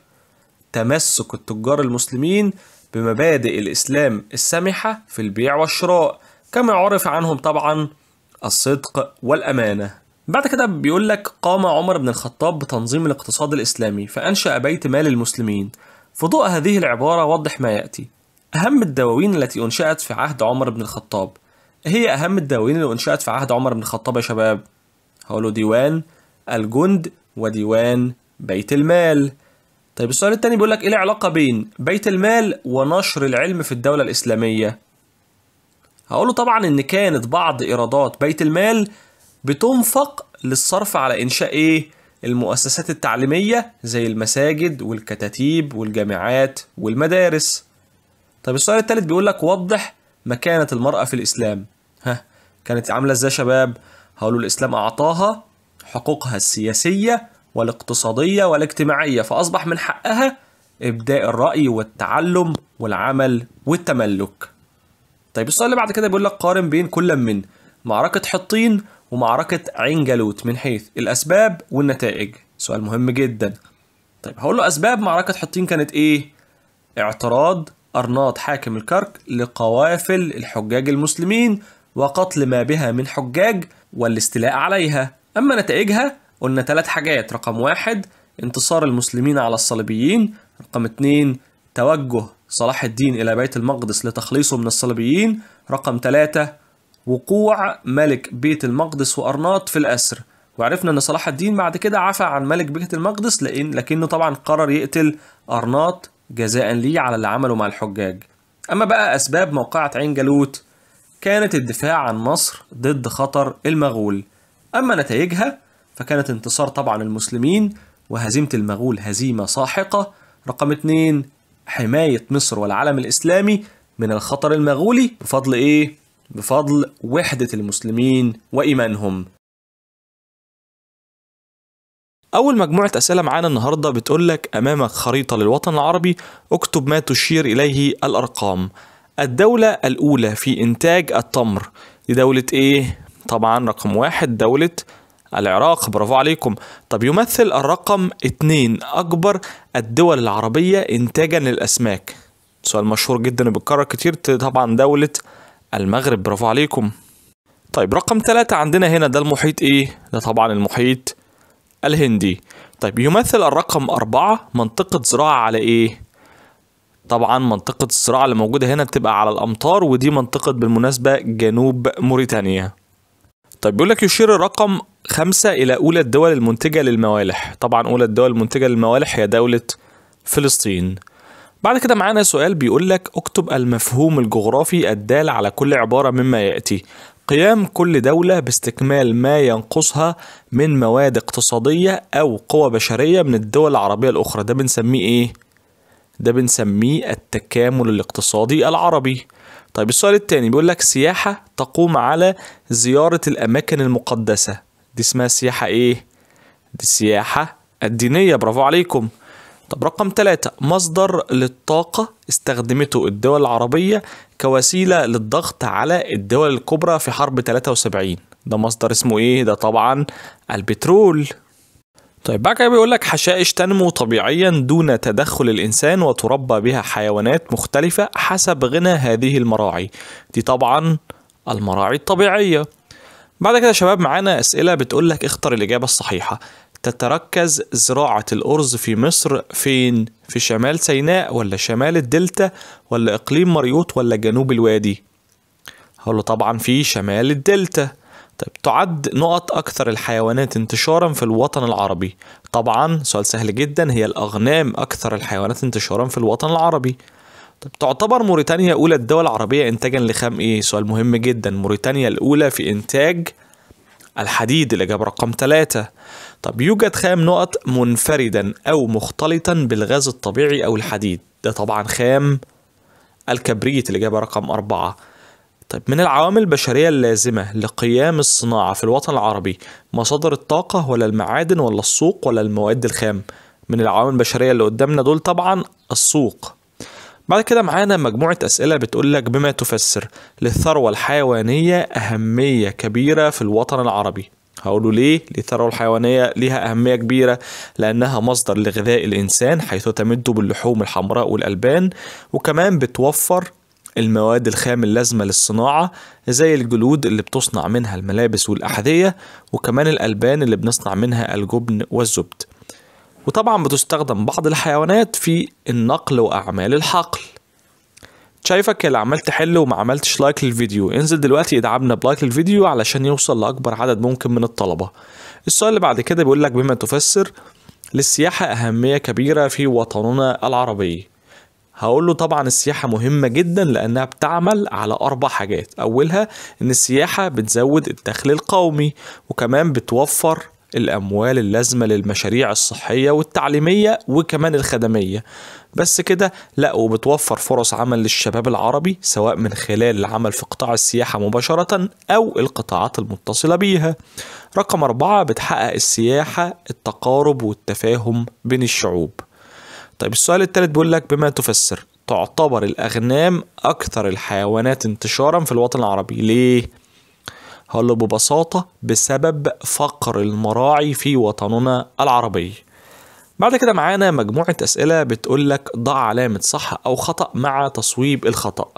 تمسك التجار المسلمين بمبادئ الإسلام السمحة في البيع والشراء، كما عرف عنهم طبعا الصدق والأمانة. بعد كده بيقول لك قام عمر بن الخطاب بتنظيم الاقتصاد الإسلامي فأنشأ بيت مال المسلمين. في ضوء هذه العبارة وضح ما يأتي. أهم الدواوين التي أنشأت في عهد عمر بن الخطاب. هي أهم الدواوين اللي أنشأت في عهد عمر بن الخطاب يا شباب؟ هقوله ديوان الجند وديوان بيت المال. طيب السؤال الثاني بيقول لك إيه العلاقة بين بيت المال ونشر العلم في الدولة الإسلامية؟ هقوله طبعا إن كانت بعض إيرادات بيت المال بتنفق للصرف على إنشاء إيه؟ المؤسسات التعليمية زي المساجد والكتاتيب والجامعات والمدارس. طيب السؤال الثالث بيقول لك وضح مكانة المرأة في الإسلام. كانت عاملة إزاي يا شباب؟ هقوله الإسلام أعطاها حقوقها السياسية والاقتصادية والاجتماعية، فأصبح من حقها إبداء الرأي والتعلم والعمل والتملك. طيب السؤال اللي بعد كده بيقول لك قارن بين كل من معركة حطين ومعركة عين جالوت من حيث الأسباب والنتائج. سؤال مهم جدا. طيب هقول له أسباب معركة حطين كانت إيه؟ اعتراض أرناط حاكم الكرك لقوافل الحجاج المسلمين وقتل ما بها من حجاج والاستيلاء عليها. أما نتائجها قلنا 3 حاجات. رقم 1 انتصار المسلمين على الصليبيين. رقم 2 توجه صلاح الدين إلى بيت المقدس لتخليصه من الصليبيين. رقم 3 وقوع ملك بيت المقدس وأرناط في الأسر. وعرفنا أن صلاح الدين بعد كده عفى عن ملك بيت المقدس، لكنه طبعا قرر يقتل أرناط جزاء ليه على اللي عمله مع الحجاج. أما بقى أسباب موقعة عين جالوت، كانت الدفاع عن مصر ضد خطر المغول. أما نتائجها فكانت انتصار طبعا المسلمين وهزيمة المغول هزيمة ساحقة. رقم 2، حماية مصر والعالم الإسلامي من الخطر المغولي بفضل إيه؟ بفضل وحدة المسلمين وإيمانهم. أول مجموعة أسئلة معانا النهاردة بتقولك أمامك خريطة للوطن العربي، اكتب ما تشير إليه الأرقام. الدولة الأولى في إنتاج التمر دي دولة إيه؟ طبعا رقم 1 دولة العراق، برافو عليكم. طب يمثل الرقم 2 أكبر الدول العربية إنتاجا للأسماك، سؤال مشهور جدا وبيتكرر كتير، طبعا دولة المغرب، برافو عليكم. طيب رقم 3 عندنا هنا ده المحيط إيه؟ ده طبعا المحيط الهندي. طيب يمثل الرقم 4 منطقة زراعة على إيه؟ طبعا منطقة الزراعة اللي موجودة هنا بتبقى على الأمطار، ودي منطقة بالمناسبة جنوب موريتانيا. طيب بيقول لك يشير الرقم 5 إلى أولى الدول المنتجة للموالح، طبعا أولى الدول المنتجة للموالح هي دولة فلسطين. بعد كده معانا سؤال بيقول لك اكتب المفهوم الجغرافي الدال على كل عبارة مما يأتي. قيام كل دولة باستكمال ما ينقصها من مواد اقتصادية أو قوى بشرية من الدول العربية الأخرى، ده بنسميه إيه؟ ده بنسميه التكامل الاقتصادي العربي. طيب السؤال الثاني بيقول لك سياحة تقوم على زيارة الأماكن المقدسة، دي اسمها سياحة إيه؟ دي السياحة الدينية، برافو عليكم. طب رقم 3 مصدر للطاقة استخدمته الدول العربية كوسيلة للضغط على الدول الكبرى في حرب 73، ده مصدر اسمه إيه؟ ده طبعا البترول. طيب بعد كده بيقول لك حشائش تنمو طبيعيا دون تدخل الإنسان وتربى بها حيوانات مختلفة حسب غنى هذه المراعي، دي طبعا المراعي الطبيعية. بعد كده يا شباب معانا أسئلة بتقول لك اختر الإجابة الصحيحة. تتركز زراعة الأرز في مصر فين؟ في شمال سيناء ولا شمال الدلتا ولا إقليم مريوط ولا جنوب الوادي؟ هقول له طبعا في شمال الدلتا. طيب تعد نقط أكثر الحيوانات انتشارا في الوطن العربي، طبعا سؤال سهل جدا، هي الأغنام أكثر الحيوانات انتشارا في الوطن العربي. طيب تعتبر موريتانيا أولى الدول العربية إنتاجا لخام إيه؟ سؤال مهم جدا، موريتانيا الأولى في إنتاج الحديد، الإجابة رقم 3. طب يوجد خام نقط منفردا أو مختلطا بالغاز الطبيعي أو الحديد، ده طبعا خام الكبريت، الإجابة رقم 4. طيب من العوامل البشرية اللازمة لقيام الصناعة في الوطن العربي مصادر الطاقة ولا المعادن ولا السوق ولا المواد الخام؟ من العوامل البشرية اللي قدامنا دول طبعا السوق. بعد كده معانا مجموعة أسئلة بتقول لك بما تفسر للثروة الحيوانية أهمية كبيرة في الوطن العربي. هقوله ليه؟ الثروة الحيوانية ليها أهمية كبيرة لأنها مصدر لغذاء الإنسان حيث تمد باللحوم الحمراء والألبان، وكمان بتوفر المواد الخام اللازمة للصناعة زي الجلود اللي بتصنع منها الملابس والأحذية، وكمان الألبان اللي بنصنع منها الجبن والزبد. وطبعا بتستخدم بعض الحيوانات في النقل وأعمال الحقل. شايفك اللي عمال تحل وما عملتش like للفيديو، انزل دلوقتي ادعمنا ب like للفيديو علشان يوصل لأكبر عدد ممكن من الطلبة. السؤال اللي بعد كده بيقول لك بما تفسر للسياحة أهمية كبيرة في وطننا العربي. هقول له طبعا السياحة مهمة جدا لأنها بتعمل على 4 حاجات. أولها إن السياحة بتزود الدخل القومي، وكمان بتوفر الأموال اللازمة للمشاريع الصحية والتعليمية وكمان الخدمية. بس كده؟ لا، وبتوفر فرص عمل للشباب العربي سواء من خلال العمل في قطاع السياحة مباشرة أو القطاعات المتصلة بيها. رقم 4 بتحقق السياحة التقارب والتفاهم بين الشعوب. طيب السؤال الثالث بيقول لك بما تفسر تعتبر الأغنام أكثر الحيوانات انتشارا في الوطن العربي. ليه؟ هقول له ببساطة بسبب فقر المراعي في وطننا العربي. بعد كده معانا مجموعة أسئلة بتقول لك ضع علامة صح أو خطأ مع تصويب الخطأ.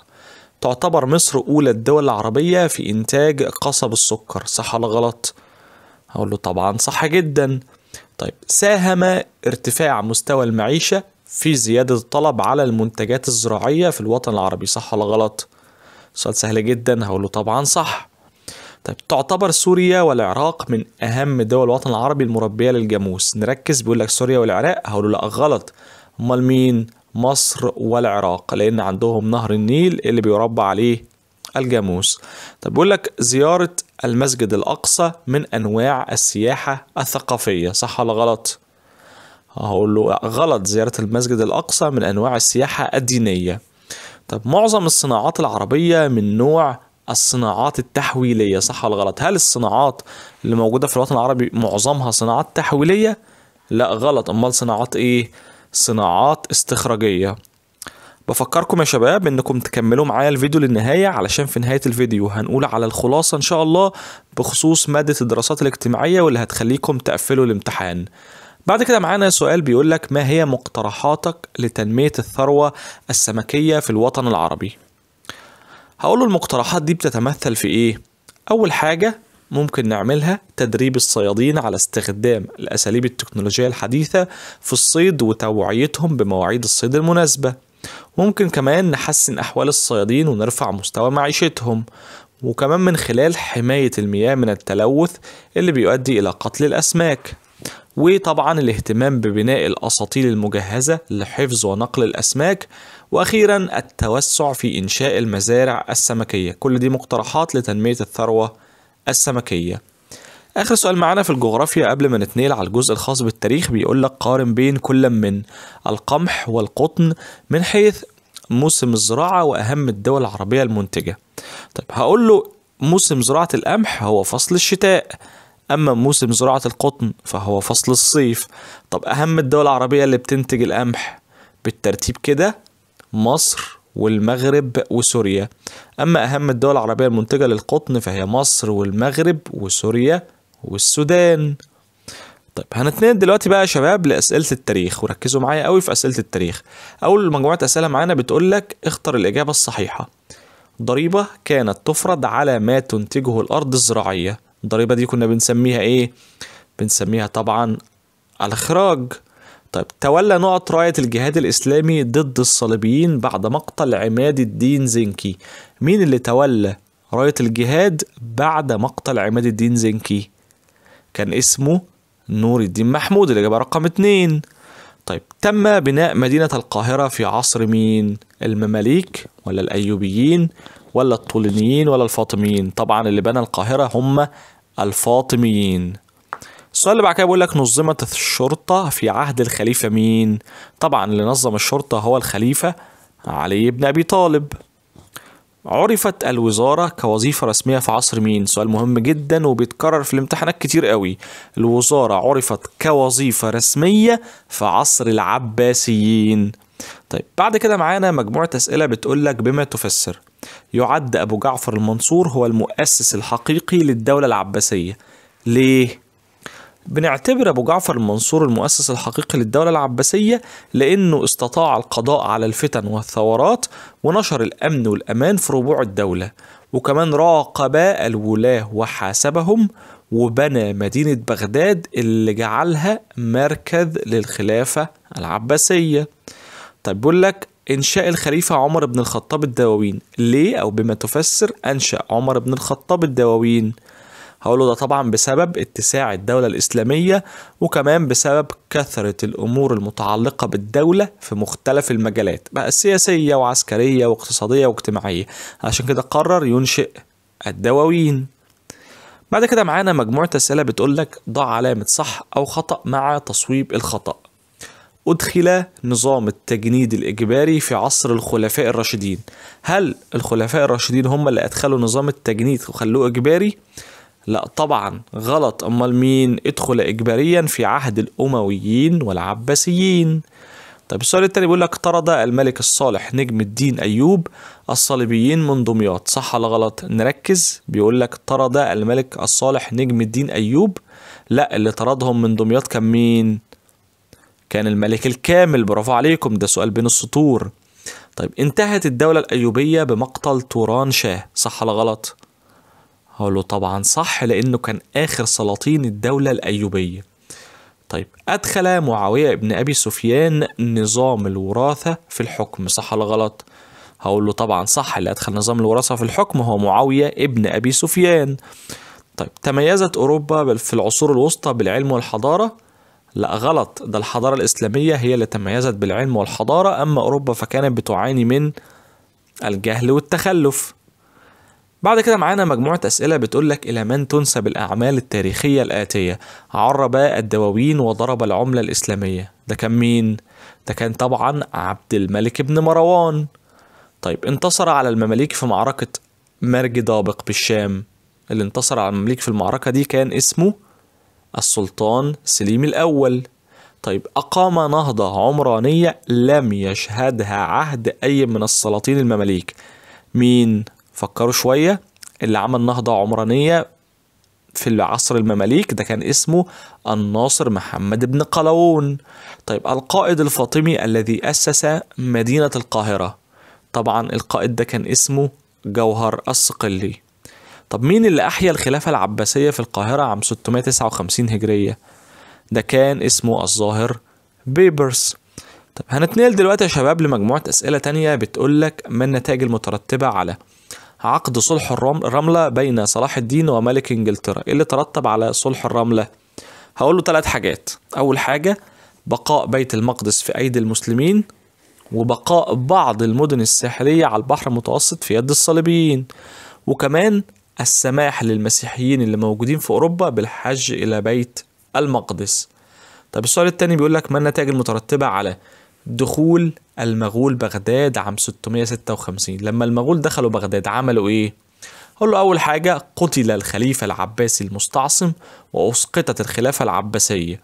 تعتبر مصر أولى الدول العربية في إنتاج قصب السكر، صح ولا غلط؟ هقول له طبعا صح جدا. طيب ساهم ارتفاع مستوى المعيشة في زيادة الطلب على المنتجات الزراعية في الوطن العربي، صح ولا غلط؟ سؤال سهل جدا، هقول له طبعا صح. طيب تعتبر سوريا والعراق من أهم دول الوطن العربي المربية للجاموس. نركز، بيقول لك سوريا والعراق، هقول له لا غلط، أمال مين؟ مصر والعراق، لأن عندهم نهر النيل اللي بيربى عليه الجاموس. طب بيقول لك زيارة المسجد الأقصى من أنواع السياحة الثقافية، صح ولا غلط؟ هقول له غلط، زيارة المسجد الأقصى من أنواع السياحة الدينية. طب معظم الصناعات العربية من نوع الصناعات التحويلية، صح ولا غلط؟ هل الصناعات اللي موجودة في الوطن العربي معظمها صناعات تحويلية؟ لا غلط، أمال صناعات إيه؟ صناعات استخراجية. بفكركم يا شباب انكم تكملوا معايا الفيديو للنهاية، علشان في نهاية الفيديو هنقول على الخلاصة ان شاء الله بخصوص مادة الدراسات الاجتماعية واللي هتخليكم تقفلوا الامتحان. بعد كده معانا سؤال بيقول لك ما هي مقترحاتك لتنمية الثروة السمكية في الوطن العربي؟ هقوله المقترحات دي بتتمثل في ايه؟ اول حاجة ممكن نعملها تدريب الصيادين على استخدام الأساليب التكنولوجية الحديثة في الصيد وتوعيتهم بمواعيد الصيد المناسبة. ممكن كمان نحسن أحوال الصيادين ونرفع مستوى معيشتهم، وكمان من خلال حماية المياه من التلوث اللي بيؤدي إلى قتل الأسماك، وطبعا الاهتمام ببناء الأساطيل المجهزة لحفظ ونقل الأسماك، وأخيرا التوسع في إنشاء المزارع السمكية. كل دي مقترحات لتنمية الثروة السمكية. آخر سؤال معانا في الجغرافيا قبل ما نتنقل على الجزء الخاص بالتاريخ بيقول لك قارن بين كل من القمح والقطن من حيث موسم الزراعة وأهم الدول العربية المنتجة. طيب هقول له موسم زراعة القمح هو فصل الشتاء، أما موسم زراعة القطن فهو فصل الصيف. طب أهم الدول العربية اللي بتنتج القمح بالترتيب كده مصر والمغرب وسوريا. أما أهم الدول العربية المنتجة للقطن فهي مصر والمغرب وسوريا والسودان. طيب هنتنقل دلوقتي بقى يا شباب لأسئلة التاريخ، وركزوا معايا قوي في أسئلة التاريخ. أول مجموعة أسئلة معانا بتقول لك اختر الإجابة الصحيحة. ضريبة كانت تفرض على ما تنتجه الأرض الزراعية، الضريبة دي كنا بنسميها إيه؟ بنسميها طبعا الخراج. طيب تولى نقط راية الجهاد الإسلامي ضد الصليبيين بعد مقتل عماد الدين زنكي. مين اللي تولى راية الجهاد بعد مقتل عماد الدين زنكي؟ كان اسمه نور الدين محمود، الإجابة رقم 2. طيب تم بناء مدينة القاهرة في عصر مين؟ المماليك ولا الأيوبيين ولا الطولونيين ولا الفاطميين؟ طبعا اللي بنى القاهرة هم الفاطميين. السؤال اللي بعد كده بيقول لك نظمت الشرطة في عهد الخليفة مين؟ طبعا اللي نظم الشرطة هو الخليفة علي بن أبي طالب. عرفت الوزارة كوظيفة رسمية في عصر مين؟ سؤال مهم جدا وبيتكرر في الامتحانات كتير قوي. الوزارة عرفت كوظيفة رسمية في عصر العباسيين. طيب بعد كده معانا مجموعة أسئلة بتقول لك بما تفسر. يعد أبو جعفر المنصور هو المؤسس الحقيقي للدولة العباسية. ليه؟ بنعتبر أبو جعفر المنصور المؤسس الحقيقي للدولة العباسية لأنه استطاع القضاء على الفتن والثورات ونشر الأمن والأمان في ربوع الدولة، وكمان راقب الولاة وحاسبهم، وبنى مدينة بغداد اللي جعلها مركز للخلافة العباسية. طيب بيقول لك إنشاء الخليفة عمر بن الخطاب الدواوين. ليه أو بما تفسر أنشأ عمر بن الخطاب الدواوين؟ هقوله ده طبعا بسبب اتساع الدولة الإسلامية، وكمان بسبب كثرة الأمور المتعلقة بالدولة في مختلف المجالات بقى سياسية وعسكرية واقتصادية واجتماعية، عشان كده قرر ينشئ الدواوين. بعد كده معانا مجموعة أسئلة بتقولك ضع علامة صح أو خطأ مع تصويب الخطأ. أدخل نظام التجنيد الإجباري في عصر الخلفاء الراشدين. هل الخلفاء الراشدين هم اللي أدخلوا نظام التجنيد وخلوه إجباري؟ لا طبعا غلط. أمال مين؟ ادخل إجباريا في عهد الأمويين والعباسيين. طيب السؤال التاني بيقول لك طرد الملك الصالح نجم الدين أيوب الصليبيين من دمياط، صح ولا غلط؟ نركز، بيقول لك طرد الملك الصالح نجم الدين أيوب، لا اللي طردهم من دمياط كان مين؟ كان الملك الكامل. برافو عليكم، ده سؤال بين السطور. طيب انتهت الدولة الأيوبية بمقتل توران شاه، صح ولا غلط؟ هقول له طبعا صح، لأنه كان آخر سلاطين الدولة الأيوبية. طيب أدخل معاوية ابن أبي سفيان نظام الوراثة في الحكم، صح ولا غلط؟ هقول له طبعا صح، اللي أدخل نظام الوراثة في الحكم هو معاوية ابن أبي سفيان. طيب تميزت أوروبا في العصور الوسطى بالعلم والحضارة؟ لا غلط، ده الحضارة الإسلامية هي اللي تميزت بالعلم والحضارة، أما أوروبا فكانت بتعاني من الجهل والتخلف. بعد كده معانا مجموعة أسئلة بتقولك إلى من تنسب الأعمال التاريخية الآتية؟ عرب الدواوين وضرب العملة الإسلامية، ده كان مين؟ ده كان طبعا عبد الملك بن مروان. طيب انتصر على المماليك في معركة مرج دابق بالشام، اللي انتصر على المماليك في المعركة دي كان اسمه السلطان سليم الأول. طيب أقام نهضة عمرانية لم يشهدها عهد أي من السلاطين المماليك، مين؟ فكروا شوية، اللي عمل نهضة عمرانية في العصر المماليك ده كان اسمه الناصر محمد بن قلاوون. طيب القائد الفاطمي الذي أسس مدينة القاهرة، طبعا القائد ده كان اسمه جوهر الصقلي. طب مين اللي أحيا الخلافة العباسية في القاهرة عام 659 هجرية؟ ده كان اسمه الظاهر بيبرس. طب هنتنقل دلوقتي يا شباب لمجموعة أسئلة تانية بتقولك ما النتائج المترتبة على عقد صلح الرملة بين صلاح الدين وملك إنجلترا؟ إيه اللي ترتب على صلح الرملة؟ هقول له 3 حاجات. أول حاجة بقاء بيت المقدس في أيدي المسلمين، وبقاء بعض المدن الساحلية على البحر المتوسط في يد الصليبيين، وكمان السماح للمسيحيين اللي موجودين في أوروبا بالحج إلى بيت المقدس. طب السؤال الثاني بيقول لك ما النتائج المترتبة على دخول المغول بغداد عام 656؟ لما المغول دخلوا بغداد عملوا ايه؟ هقول له اول حاجة قتل الخليفة العباسي المستعصم واسقطت الخلافة العباسية.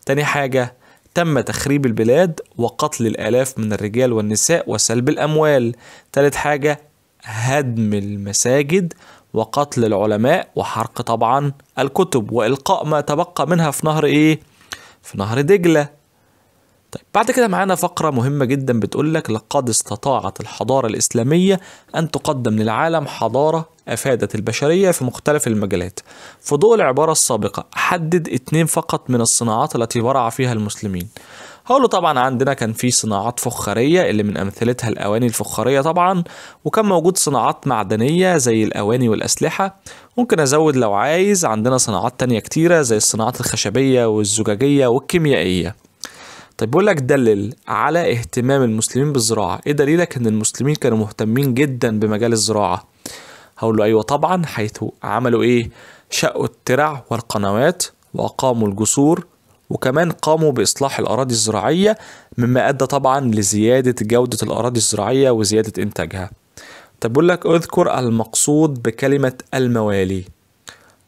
تاني حاجة تم تخريب البلاد وقتل الالاف من الرجال والنساء وسلب الاموال. تالت حاجة هدم المساجد وقتل العلماء وحرق طبعا الكتب والقاء ما تبقى منها في نهر ايه؟ في نهر دجلة. طيب بعد كده معانا فقرة مهمة جدا بتقولك لقد استطاعت الحضارة الإسلامية أن تقدم للعالم حضارة أفادت البشرية في مختلف المجالات. في ضوء العبارة السابقة حدد 2 فقط من الصناعات التي برع فيها المسلمين. هقوله طبعا عندنا كان في صناعات فخارية اللي من أمثلتها الأواني الفخارية طبعا، وكان موجود صناعات معدنية زي الأواني والأسلحة. ممكن أزود لو عايز، عندنا صناعات تانية كتيرة زي الصناعات الخشبية والزجاجية والكيميائية. طيب بيقول لك دلل على اهتمام المسلمين بالزراعة، ايه دليلك ان المسلمين كانوا مهتمين جدا بمجال الزراعة؟ هقول له ايوه طبعا، حيث عملوا ايه؟ شقوا الترع والقنوات واقاموا الجسور، وكمان قاموا باصلاح الاراضي الزراعية، مما ادى طبعا لزيادة جودة الاراضي الزراعية وزيادة انتاجها. طب بيقول لك اذكر المقصود بكلمة الموالي.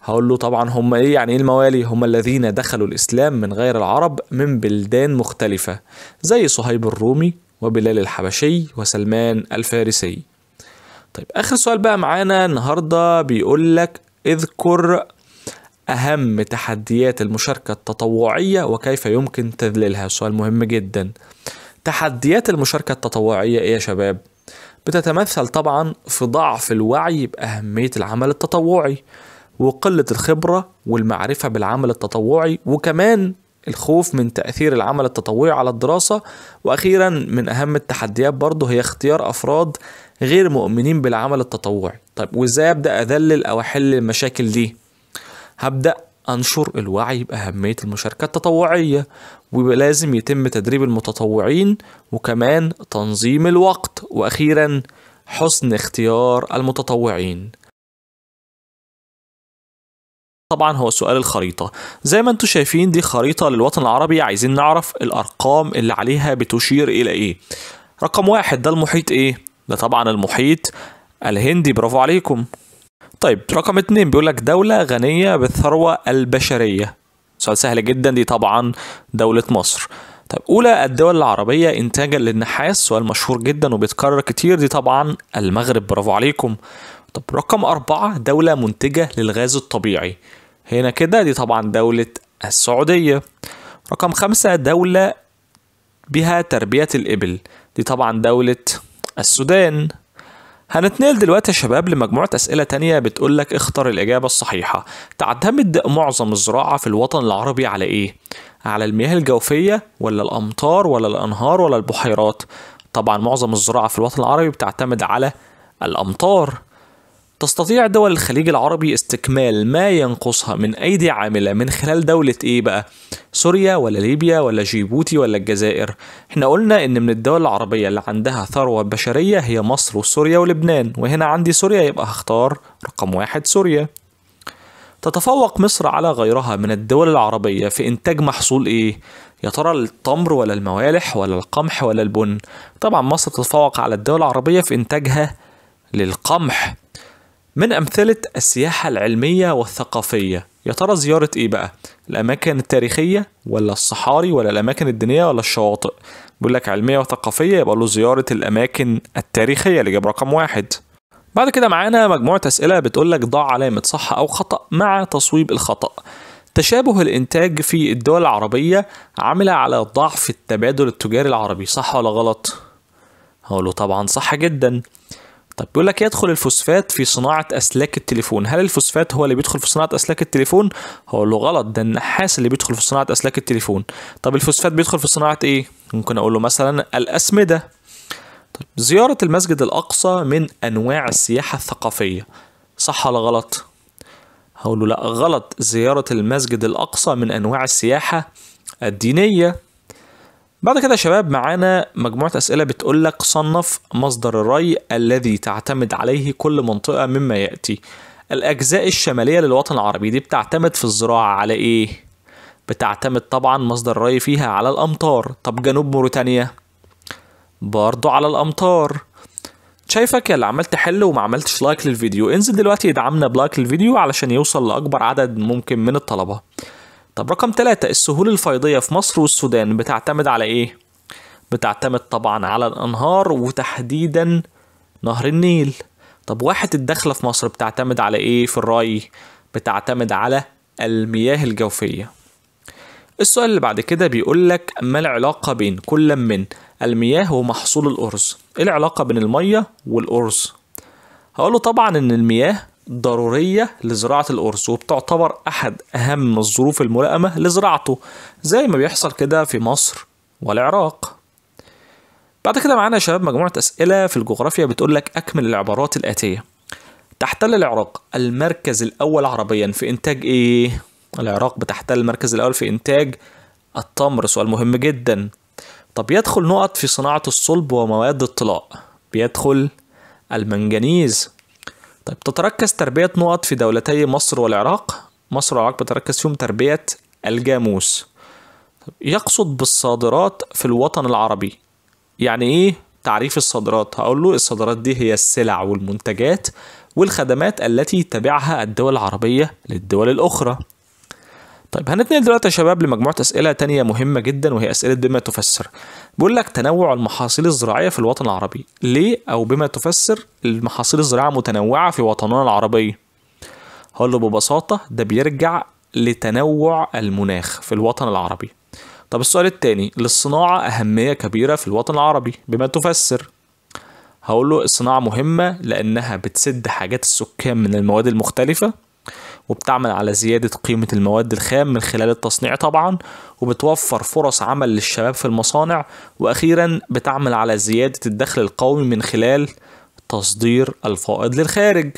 هقول له طبعا هم ايه؟ يعني ايه الموالي؟ هم الذين دخلوا الاسلام من غير العرب من بلدان مختلفة زي صهيب الرومي وبلال الحبشي وسلمان الفارسي. طيب اخر سؤال بقى معانا النهارده بيقول لك اذكر اهم تحديات المشاركة التطوعية وكيف يمكن تذليلها. سؤال مهم جدا. تحديات المشاركة التطوعية ايه يا شباب؟ بتتمثل طبعا في ضعف الوعي بأهمية العمل التطوعي، وقلة الخبرة والمعرفة بالعمل التطوعي، وكمان الخوف من تأثير العمل التطوعي على الدراسة. وأخيرا من أهم التحديات برضه هي اختيار أفراد غير مؤمنين بالعمل التطوعي. طيب وإزاي أبدأ أذلل أو أحل المشاكل دي؟ هبدأ أنشر الوعي بأهمية المشاركة التطوعية، ولازم يتم تدريب المتطوعين، وكمان تنظيم الوقت، وأخيرا حسن اختيار المتطوعين. طبعا هو سؤال الخريطة. زي ما انتم شايفين دي خريطة للوطن العربي، عايزين نعرف الأرقام اللي عليها بتشير إلى إيه. رقم 1 ده المحيط إيه؟ ده طبعا المحيط الهندي، برافو عليكم. طيب رقم 2 بيقولك دولة غنية بالثروة البشرية، سؤال سهل جدا، دي طبعا دولة مصر. طيب أولى الدول العربية إنتاجا للنحاس، سؤال مشهور جدا وبيتكرر كتير، دي طبعا المغرب، برافو عليكم. طب رقم 4 دولة منتجة للغاز الطبيعي، هنا كده دي طبعا دولة السعودية. رقم 5 دولة بها تربية الإبل، دي طبعا دولة السودان. هنتنقل دلوقتي يا شباب لمجموعة أسئلة تانية بتقولك اختر الإجابة الصحيحة. تعتمد معظم الزراعة في الوطن العربي على إيه؟ على المياه الجوفية ولا الأمطار ولا الأنهار ولا البحيرات؟ طبعا معظم الزراعة في الوطن العربي بتعتمد على الأمطار. تستطيع دول الخليج العربي استكمال ما ينقصها من أيدي عاملة من خلال دولة إيه بقى؟ سوريا ولا ليبيا ولا جيبوتي ولا الجزائر؟ احنا قلنا إن من الدول العربية اللي عندها ثروة بشرية هي مصر وسوريا ولبنان، وهنا عندي سوريا يبقى هختار رقم 1 سوريا. تتفوق مصر على غيرها من الدول العربية في إنتاج محصول إيه؟ يا ترى التمر ولا الموالح ولا القمح ولا البن؟ طبعا مصر تتفوق على الدول العربية في إنتاجها للقمح. من أمثلة السياحة العلمية والثقافية يا ترى زيارة إيه بقى؟ الأماكن التاريخية ولا الصحاري ولا الأماكن الدينية ولا الشواطئ؟ بيقول لك علمية وثقافية يبقى له زيارة الأماكن التاريخية اللي جاب رقم 1. بعد كده معانا مجموعة أسئلة بتقول لك ضع علامة صح أو خطأ مع تصويب الخطأ. تشابه الإنتاج في الدول العربية عمل على ضعف التبادل التجاري العربي، صح ولا غلط؟ هقوله طبعا صح جدا. طب بيقول لك يدخل الفوسفات في صناعة أسلاك التليفون، هل الفوسفات هو اللي بيدخل في صناعة أسلاك التليفون؟ هقول له غلط، ده النحاس اللي بيدخل في صناعة أسلاك التليفون. طب الفوسفات بيدخل في صناعة إيه؟ ممكن أقول له مثلا الأسمدة. طب زيارة المسجد الأقصى من أنواع السياحة الثقافية، صح ولا غلط؟ هقول له لا غلط، زيارة المسجد الأقصى من أنواع السياحة الدينية. بعد كده يا شباب معانا مجموعة أسئلة بتقول لك صنف مصدر الري الذي تعتمد عليه كل منطقة مما يأتي. الأجزاء الشمالية للوطن العربي دي بتعتمد في الزراعة على إيه؟ بتعتمد طبعا مصدر الري فيها على الأمطار. طب جنوب موريتانيا برضو على الأمطار. شايفك يا اللي عمال تحل وما عملتش like للفيديو، انزل دلوقتي ادعمنا ب like للفيديو علشان يوصل لأكبر عدد ممكن من الطلبة. طب رقم 3 السهول الفيضية في مصر والسودان بتعتمد على ايه؟ بتعتمد طبعا على الأنهار وتحديدا نهر النيل. طب واحة الدخلة في مصر بتعتمد على ايه في الري؟ بتعتمد على المياه الجوفية. السؤال اللي بعد كده بيقول لك ما العلاقة بين كل من المياه ومحصول الأرز؟ ايه العلاقة بين المية والأرز؟ هقوله طبعا ان المياه ضرورية لزراعة الأرز وبتعتبر أحد أهم الظروف الملائمة لزراعته زي ما بيحصل كده في مصر والعراق. بعد كده معانا يا شباب مجموعة أسئلة في الجغرافيا بتقول لك أكمل العبارات الآتية. تحتل العراق المركز الأول عربيا في إنتاج إيه؟ العراق بتحتل المركز الأول في إنتاج التمر، سؤال مهم جدا. طب يدخل نقط في صناعة الصلب ومواد الطلاء، بيدخل المنجنيز. طيب تتركز تربية نقط في دولتي مصر والعراق، مصر والعراق بتركز فيهم تربية الجاموس. طيب يقصد بالصادرات في الوطن العربي، يعني ايه تعريف الصادرات؟ هقول له الصادرات دي هي السلع والمنتجات والخدمات التي تبيعها الدول العربية للدول الأخرى. طيب هنتنقل دلوقتي يا شباب لمجموعة أسئلة تانية مهمة جدا وهي أسئلة بما تفسر. بيقول لك تنوع المحاصيل الزراعية في الوطن العربي، ليه أو بما تفسر المحاصيل الزراعية متنوعة في وطننا العربي؟ هقول له ببساطة ده بيرجع لتنوع المناخ في الوطن العربي. طب السؤال التاني، للصناعة أهمية كبيرة في الوطن العربي، بما تفسر؟ هقول له الصناعة مهمة لأنها بتسد حاجات السكان من المواد المختلفة، وبتعمل على زيادة قيمة المواد الخام من خلال التصنيع طبعا، وبتوفر فرص عمل للشباب في المصانع، وأخيرا بتعمل على زيادة الدخل القومي من خلال تصدير الفائض للخارج.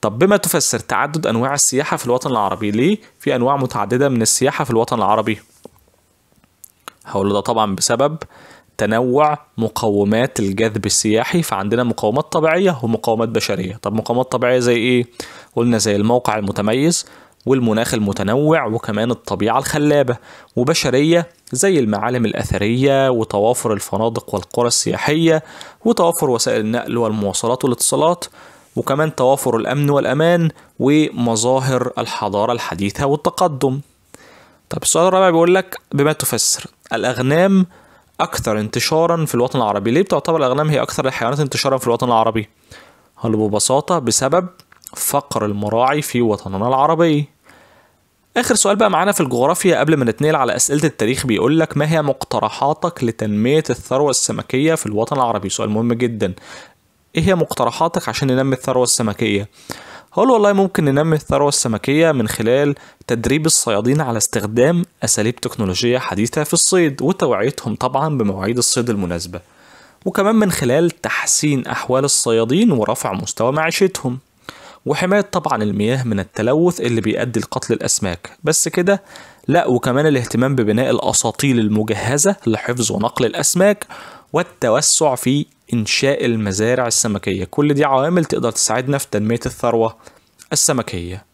طب بما تفسر تعدد أنواع السياحة في الوطن العربي، ليه في أنواع متعددة من السياحة في الوطن العربي؟ هقول ده طبعا بسبب تنوع مقومات الجذب السياحي، فعندنا مقومات طبيعية ومقومات بشرية. طب مقومات طبيعية زي ايه؟ قلنا زي الموقع المتميز والمناخ المتنوع وكمان الطبيعة الخلابة، وبشرية زي المعالم الأثرية وتوافر الفنادق والقرى السياحية وتوافر وسائل النقل والمواصلات والاتصالات، وكمان توافر الأمن والأمان ومظاهر الحضارة الحديثة والتقدم. طب السؤال الرابع بيقول لك بما تفسر الأغنام أكثر انتشارا في الوطن العربي، ليه بتعتبر الأغنام هي أكثر الحيوانات انتشارا في الوطن العربي؟ هل ببساطة بسبب فقر المراعي في وطننا العربي. آخر سؤال بقى معانا في الجغرافيا قبل ما نتنقل على أسئلة التاريخ بيقول لك ما هي مقترحاتك لتنمية الثروة السمكية في الوطن العربي؟ سؤال مهم جدا. إيه هي مقترحاتك عشان ننمي الثروة السمكية؟ هقول والله ممكن ننمي الثروة السمكية من خلال تدريب الصيادين على استخدام أساليب تكنولوجية حديثة في الصيد وتوعيتهم طبعا بمواعيد الصيد المناسبة. وكمان من خلال تحسين أحوال الصيادين ورفع مستوى معيشتهم، وحماية طبعا المياه من التلوث اللي بيؤدي لقتل الأسماك. بس كده؟ لا، وكمان الاهتمام ببناء الأساطيل المجهزة لحفظ ونقل الأسماك، والتوسع في إنشاء المزارع السمكية. كل دي عوامل تقدر تساعدنا في تنمية الثروة السمكية.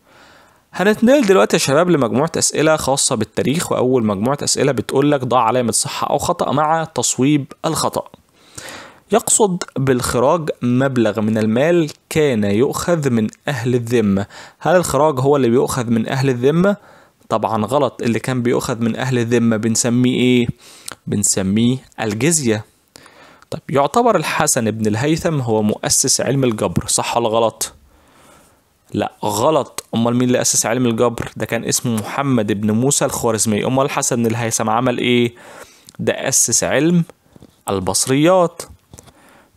هنتنقل دلوقتي يا شباب لمجموعة أسئلة خاصة بالتاريخ، وأول مجموعة أسئلة بتقولك ضع علامة صح أو خطأ مع تصويب الخطأ. يقصد بالخراج مبلغ من المال كان يؤخذ من أهل الذمة. هل الخراج هو اللي بيؤخذ من أهل الذمة؟ طبعا غلط. اللي كان بيؤخذ من أهل الذمة بنسميه إيه؟ بنسميه الجزية. طيب يعتبر الحسن بن الهيثم هو مؤسس علم الجبر، صح ولا غلط؟ لا غلط. أمال مين اللي أسس علم الجبر؟ ده كان اسمه محمد بن موسى الخوارزمي. أمال الحسن بن الهيثم عمل إيه؟ ده أسس علم البصريات.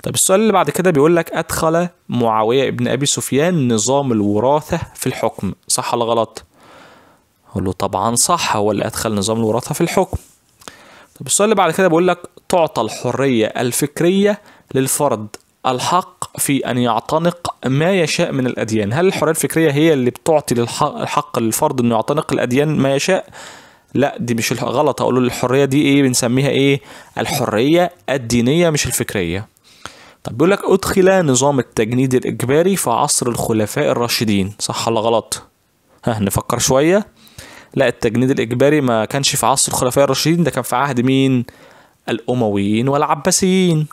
طيب السؤال اللي بعد كده بيقول لك أدخل معاوية ابن أبي سفيان نظام الوراثة في الحكم، صح ولا غلط؟ أقول له طبعا صح، هو اللي أدخل نظام الوراثة في الحكم. طب السؤال اللي بعد كده بيقول لك تعطى الحرية الفكرية للفرد الحق في أن يعتنق ما يشاء من الأديان. هل الحرية الفكرية هي اللي بتعطي الحق للفرد أنه يعتنق الأديان ما يشاء؟ لا دي مش غلط. أقول له الحرية دي إيه؟ بنسميها إيه؟ الحرية الدينية مش الفكرية. طب بيقول لك أدخل نظام التجنيد الإجباري في عصر الخلفاء الراشدين، صح ولا غلط؟ ها نفكر شوية. لا التجنيد الإجباري ما كانش في عصر الخلفاء الراشدين، ده كان في عهد مين؟ الأمويين والعباسيين.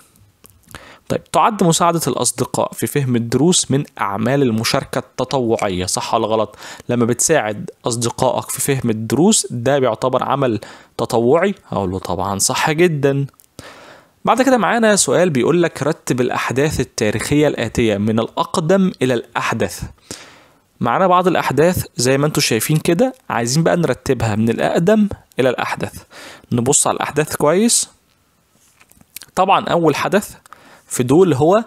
طيب تعد مساعدة الأصدقاء في فهم الدروس من أعمال المشاركة التطوعية، صح ولا غلط؟ لما بتساعد أصدقائك في فهم الدروس ده بيعتبر عمل تطوعي؟ هقول له طبعا صح جدا. بعد كده معانا سؤال بيقول لك رتب الأحداث التاريخية الآتية من الأقدم إلى الأحدث. معانا بعض الأحداث زي ما انتم شايفين كده، عايزين بقى نرتبها من الأقدم إلى الأحدث. نبص على الأحداث كويس. طبعا أول حدث في دول هو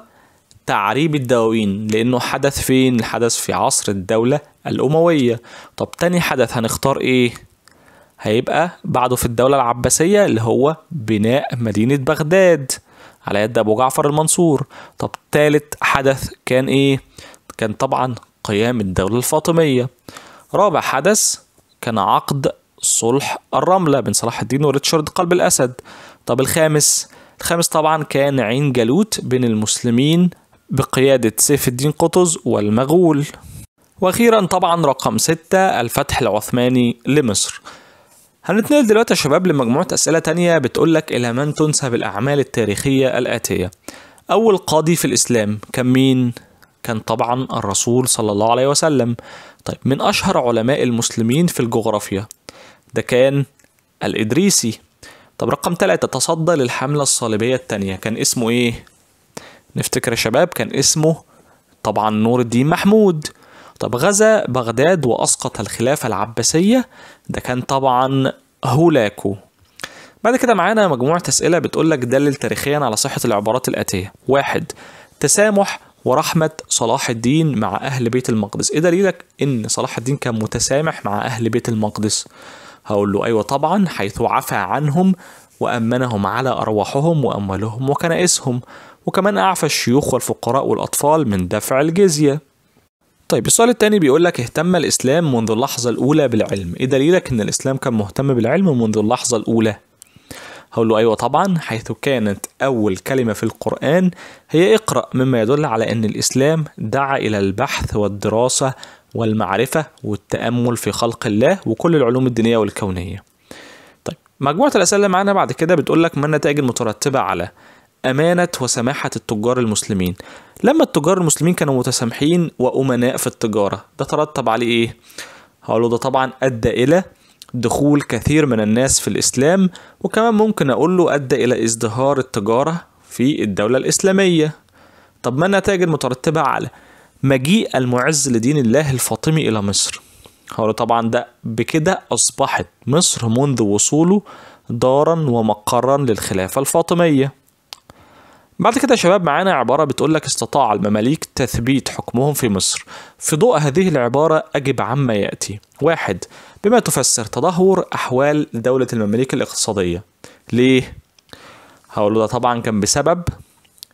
تعريب الدواوين، لأنه حدث فين؟ حدث في عصر الدولة الأموية. طب تاني حدث هنختار إيه؟ هيبقى بعده في الدولة العباسية اللي هو بناء مدينة بغداد على يد أبو جعفر المنصور. طب تالت حدث كان إيه؟ كان طبعا قيام الدولة الفاطمية. رابع حدث كان عقد صلح الرملة بين صلاح الدين وريتشارد قلب الأسد. طب الخامس؟ الخامس طبعا كان عين جالوت بين المسلمين بقيادة سيف الدين قطز والمغول. وأخيرا طبعا رقم 6 الفتح العثماني لمصر. هنتنقل دلوقتي يا شباب لمجموعة أسئلة تانية بتقولك إلى من تنسب الأعمال التاريخية الآتية. أول قاضي في الإسلام كان مين؟ كان طبعا الرسول صلى الله عليه وسلم. طيب من أشهر علماء المسلمين في الجغرافيا؟ ده كان الإدريسي. طب رقم 3 تصدى للحملة الصليبية الثانية كان اسمه إيه؟ نفتكر يا شباب كان اسمه طبعا نور الدين محمود. طب غزا بغداد وأسقط الخلافة العباسية، ده كان طبعا هولاكو. بعد كده معانا مجموعة أسئلة بتقولك دلل تاريخيا على صحة العبارات الآتية. 1 تسامح ورحمة صلاح الدين مع أهل بيت المقدس. إيه دليلك إن صلاح الدين كان متسامح مع أهل بيت المقدس؟ هقول له أيوة طبعا، حيث عفى عنهم وأمنهم على أرواحهم وأموالهم وكنائسهم، وكمان أعفى الشيوخ والفقراء والأطفال من دفع الجزية. طيب السؤال الثاني بيقول لك اهتم الإسلام منذ اللحظة الأولى بالعلم. إيه دليلك إن الإسلام كان مهتم بالعلم منذ اللحظة الأولى؟ هقول له أيوة طبعا، حيث كانت أول كلمة في القرآن هي اقرأ، مما يدل على أن الإسلام دعا إلى البحث والدراسة والمعرفة والتأمل في خلق الله وكل العلوم الدينية والكونية. طيب مجموعة الأسئلة اللي معانا بعد كده بتقول لك ما النتائج المترتبة على أمانة وسماحة التجار المسلمين. لما التجار المسلمين كانوا متسامحين وأمناء في التجارة، ده ترتب عليه إيه؟ هقوله ده طبعا أدى إلى دخول كثير من الناس في الإسلام، وكمان ممكن أقول له أدى إلى ازدهار التجارة في الدولة الإسلامية. طب ما النتائج المترتبة على مجيء المعز لدين الله الفاطمي إلى مصر؟ هقوله طبعا ده بكده أصبحت مصر منذ وصوله دارا ومقرا للخلافة الفاطمية. بعد كده يا شباب معانا عبارة بتقول لك استطاع المماليك تثبيت حكمهم في مصر. في ضوء هذه العبارة أجب عما يأتي. 1 بما تفسر تدهور أحوال دولة المماليك الاقتصادية. ليه؟ هقول له ده طبعا كان بسبب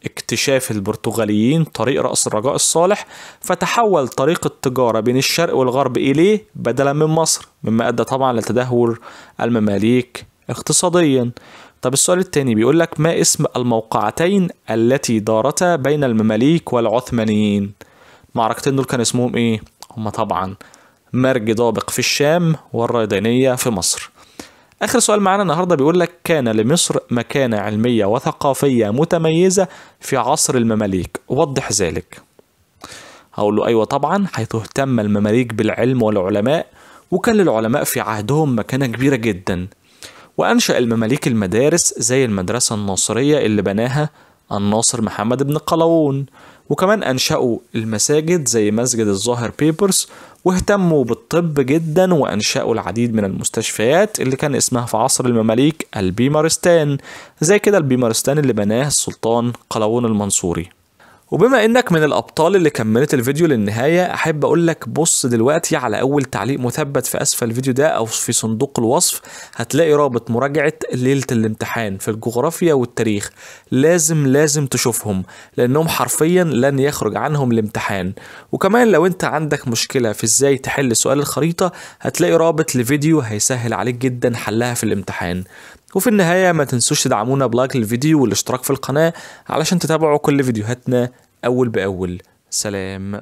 اكتشاف البرتغاليين طريق رأس الرجاء الصالح، فتحول طريق التجارة بين الشرق والغرب إليه بدلا من مصر، مما أدى طبعا لتدهور المماليك اقتصاديا. طب السؤال الثاني بيقول لك ما اسم الموقعتين التي دارتا بين المماليك والعثمانيين؟ المعركتين دول كان اسمهم ايه؟ هما طبعا مرج دابق في الشام والريدانية في مصر. آخر سؤال معانا النهاردة بيقول لك كان لمصر مكانة علمية وثقافية متميزة في عصر المماليك، وضح ذلك. هقول له أيوة طبعا، حيث اهتم المماليك بالعلم والعلماء، وكان للعلماء في عهدهم مكانة كبيرة جدا، وأنشأ المماليك المدارس زي المدرسة الناصرية اللي بناها الناصر محمد بن قلاوون، وكمان أنشأوا المساجد زي مسجد الظاهر بيبرس، واهتموا بالطب جدا وأنشأوا العديد من المستشفيات اللي كان اسمها في عصر المماليك البيمارستان، زي كده البيمارستان اللي بناه السلطان قلاوون المنصوري. وبما انك من الابطال اللي كملت الفيديو للنهاية، احب اقول لك بص دلوقتي على اول تعليق مثبت في اسفل الفيديو ده او في صندوق الوصف، هتلاقي رابط مراجعة ليلة الامتحان في الجغرافيا والتاريخ. لازم لازم تشوفهم لانهم حرفيا لن يخرج عنهم الامتحان. وكمان لو انت عندك مشكلة في ازاي تحل سؤال الخريطة، هتلاقي رابط لفيديو هيسهل عليك جدا حلها في الامتحان. وفي النهاية ما تنسوش تدعمونا ب like للفيديو والاشتراك في القناة علشان تتابعوا كل فيديوهاتنا أول بأول. سلام.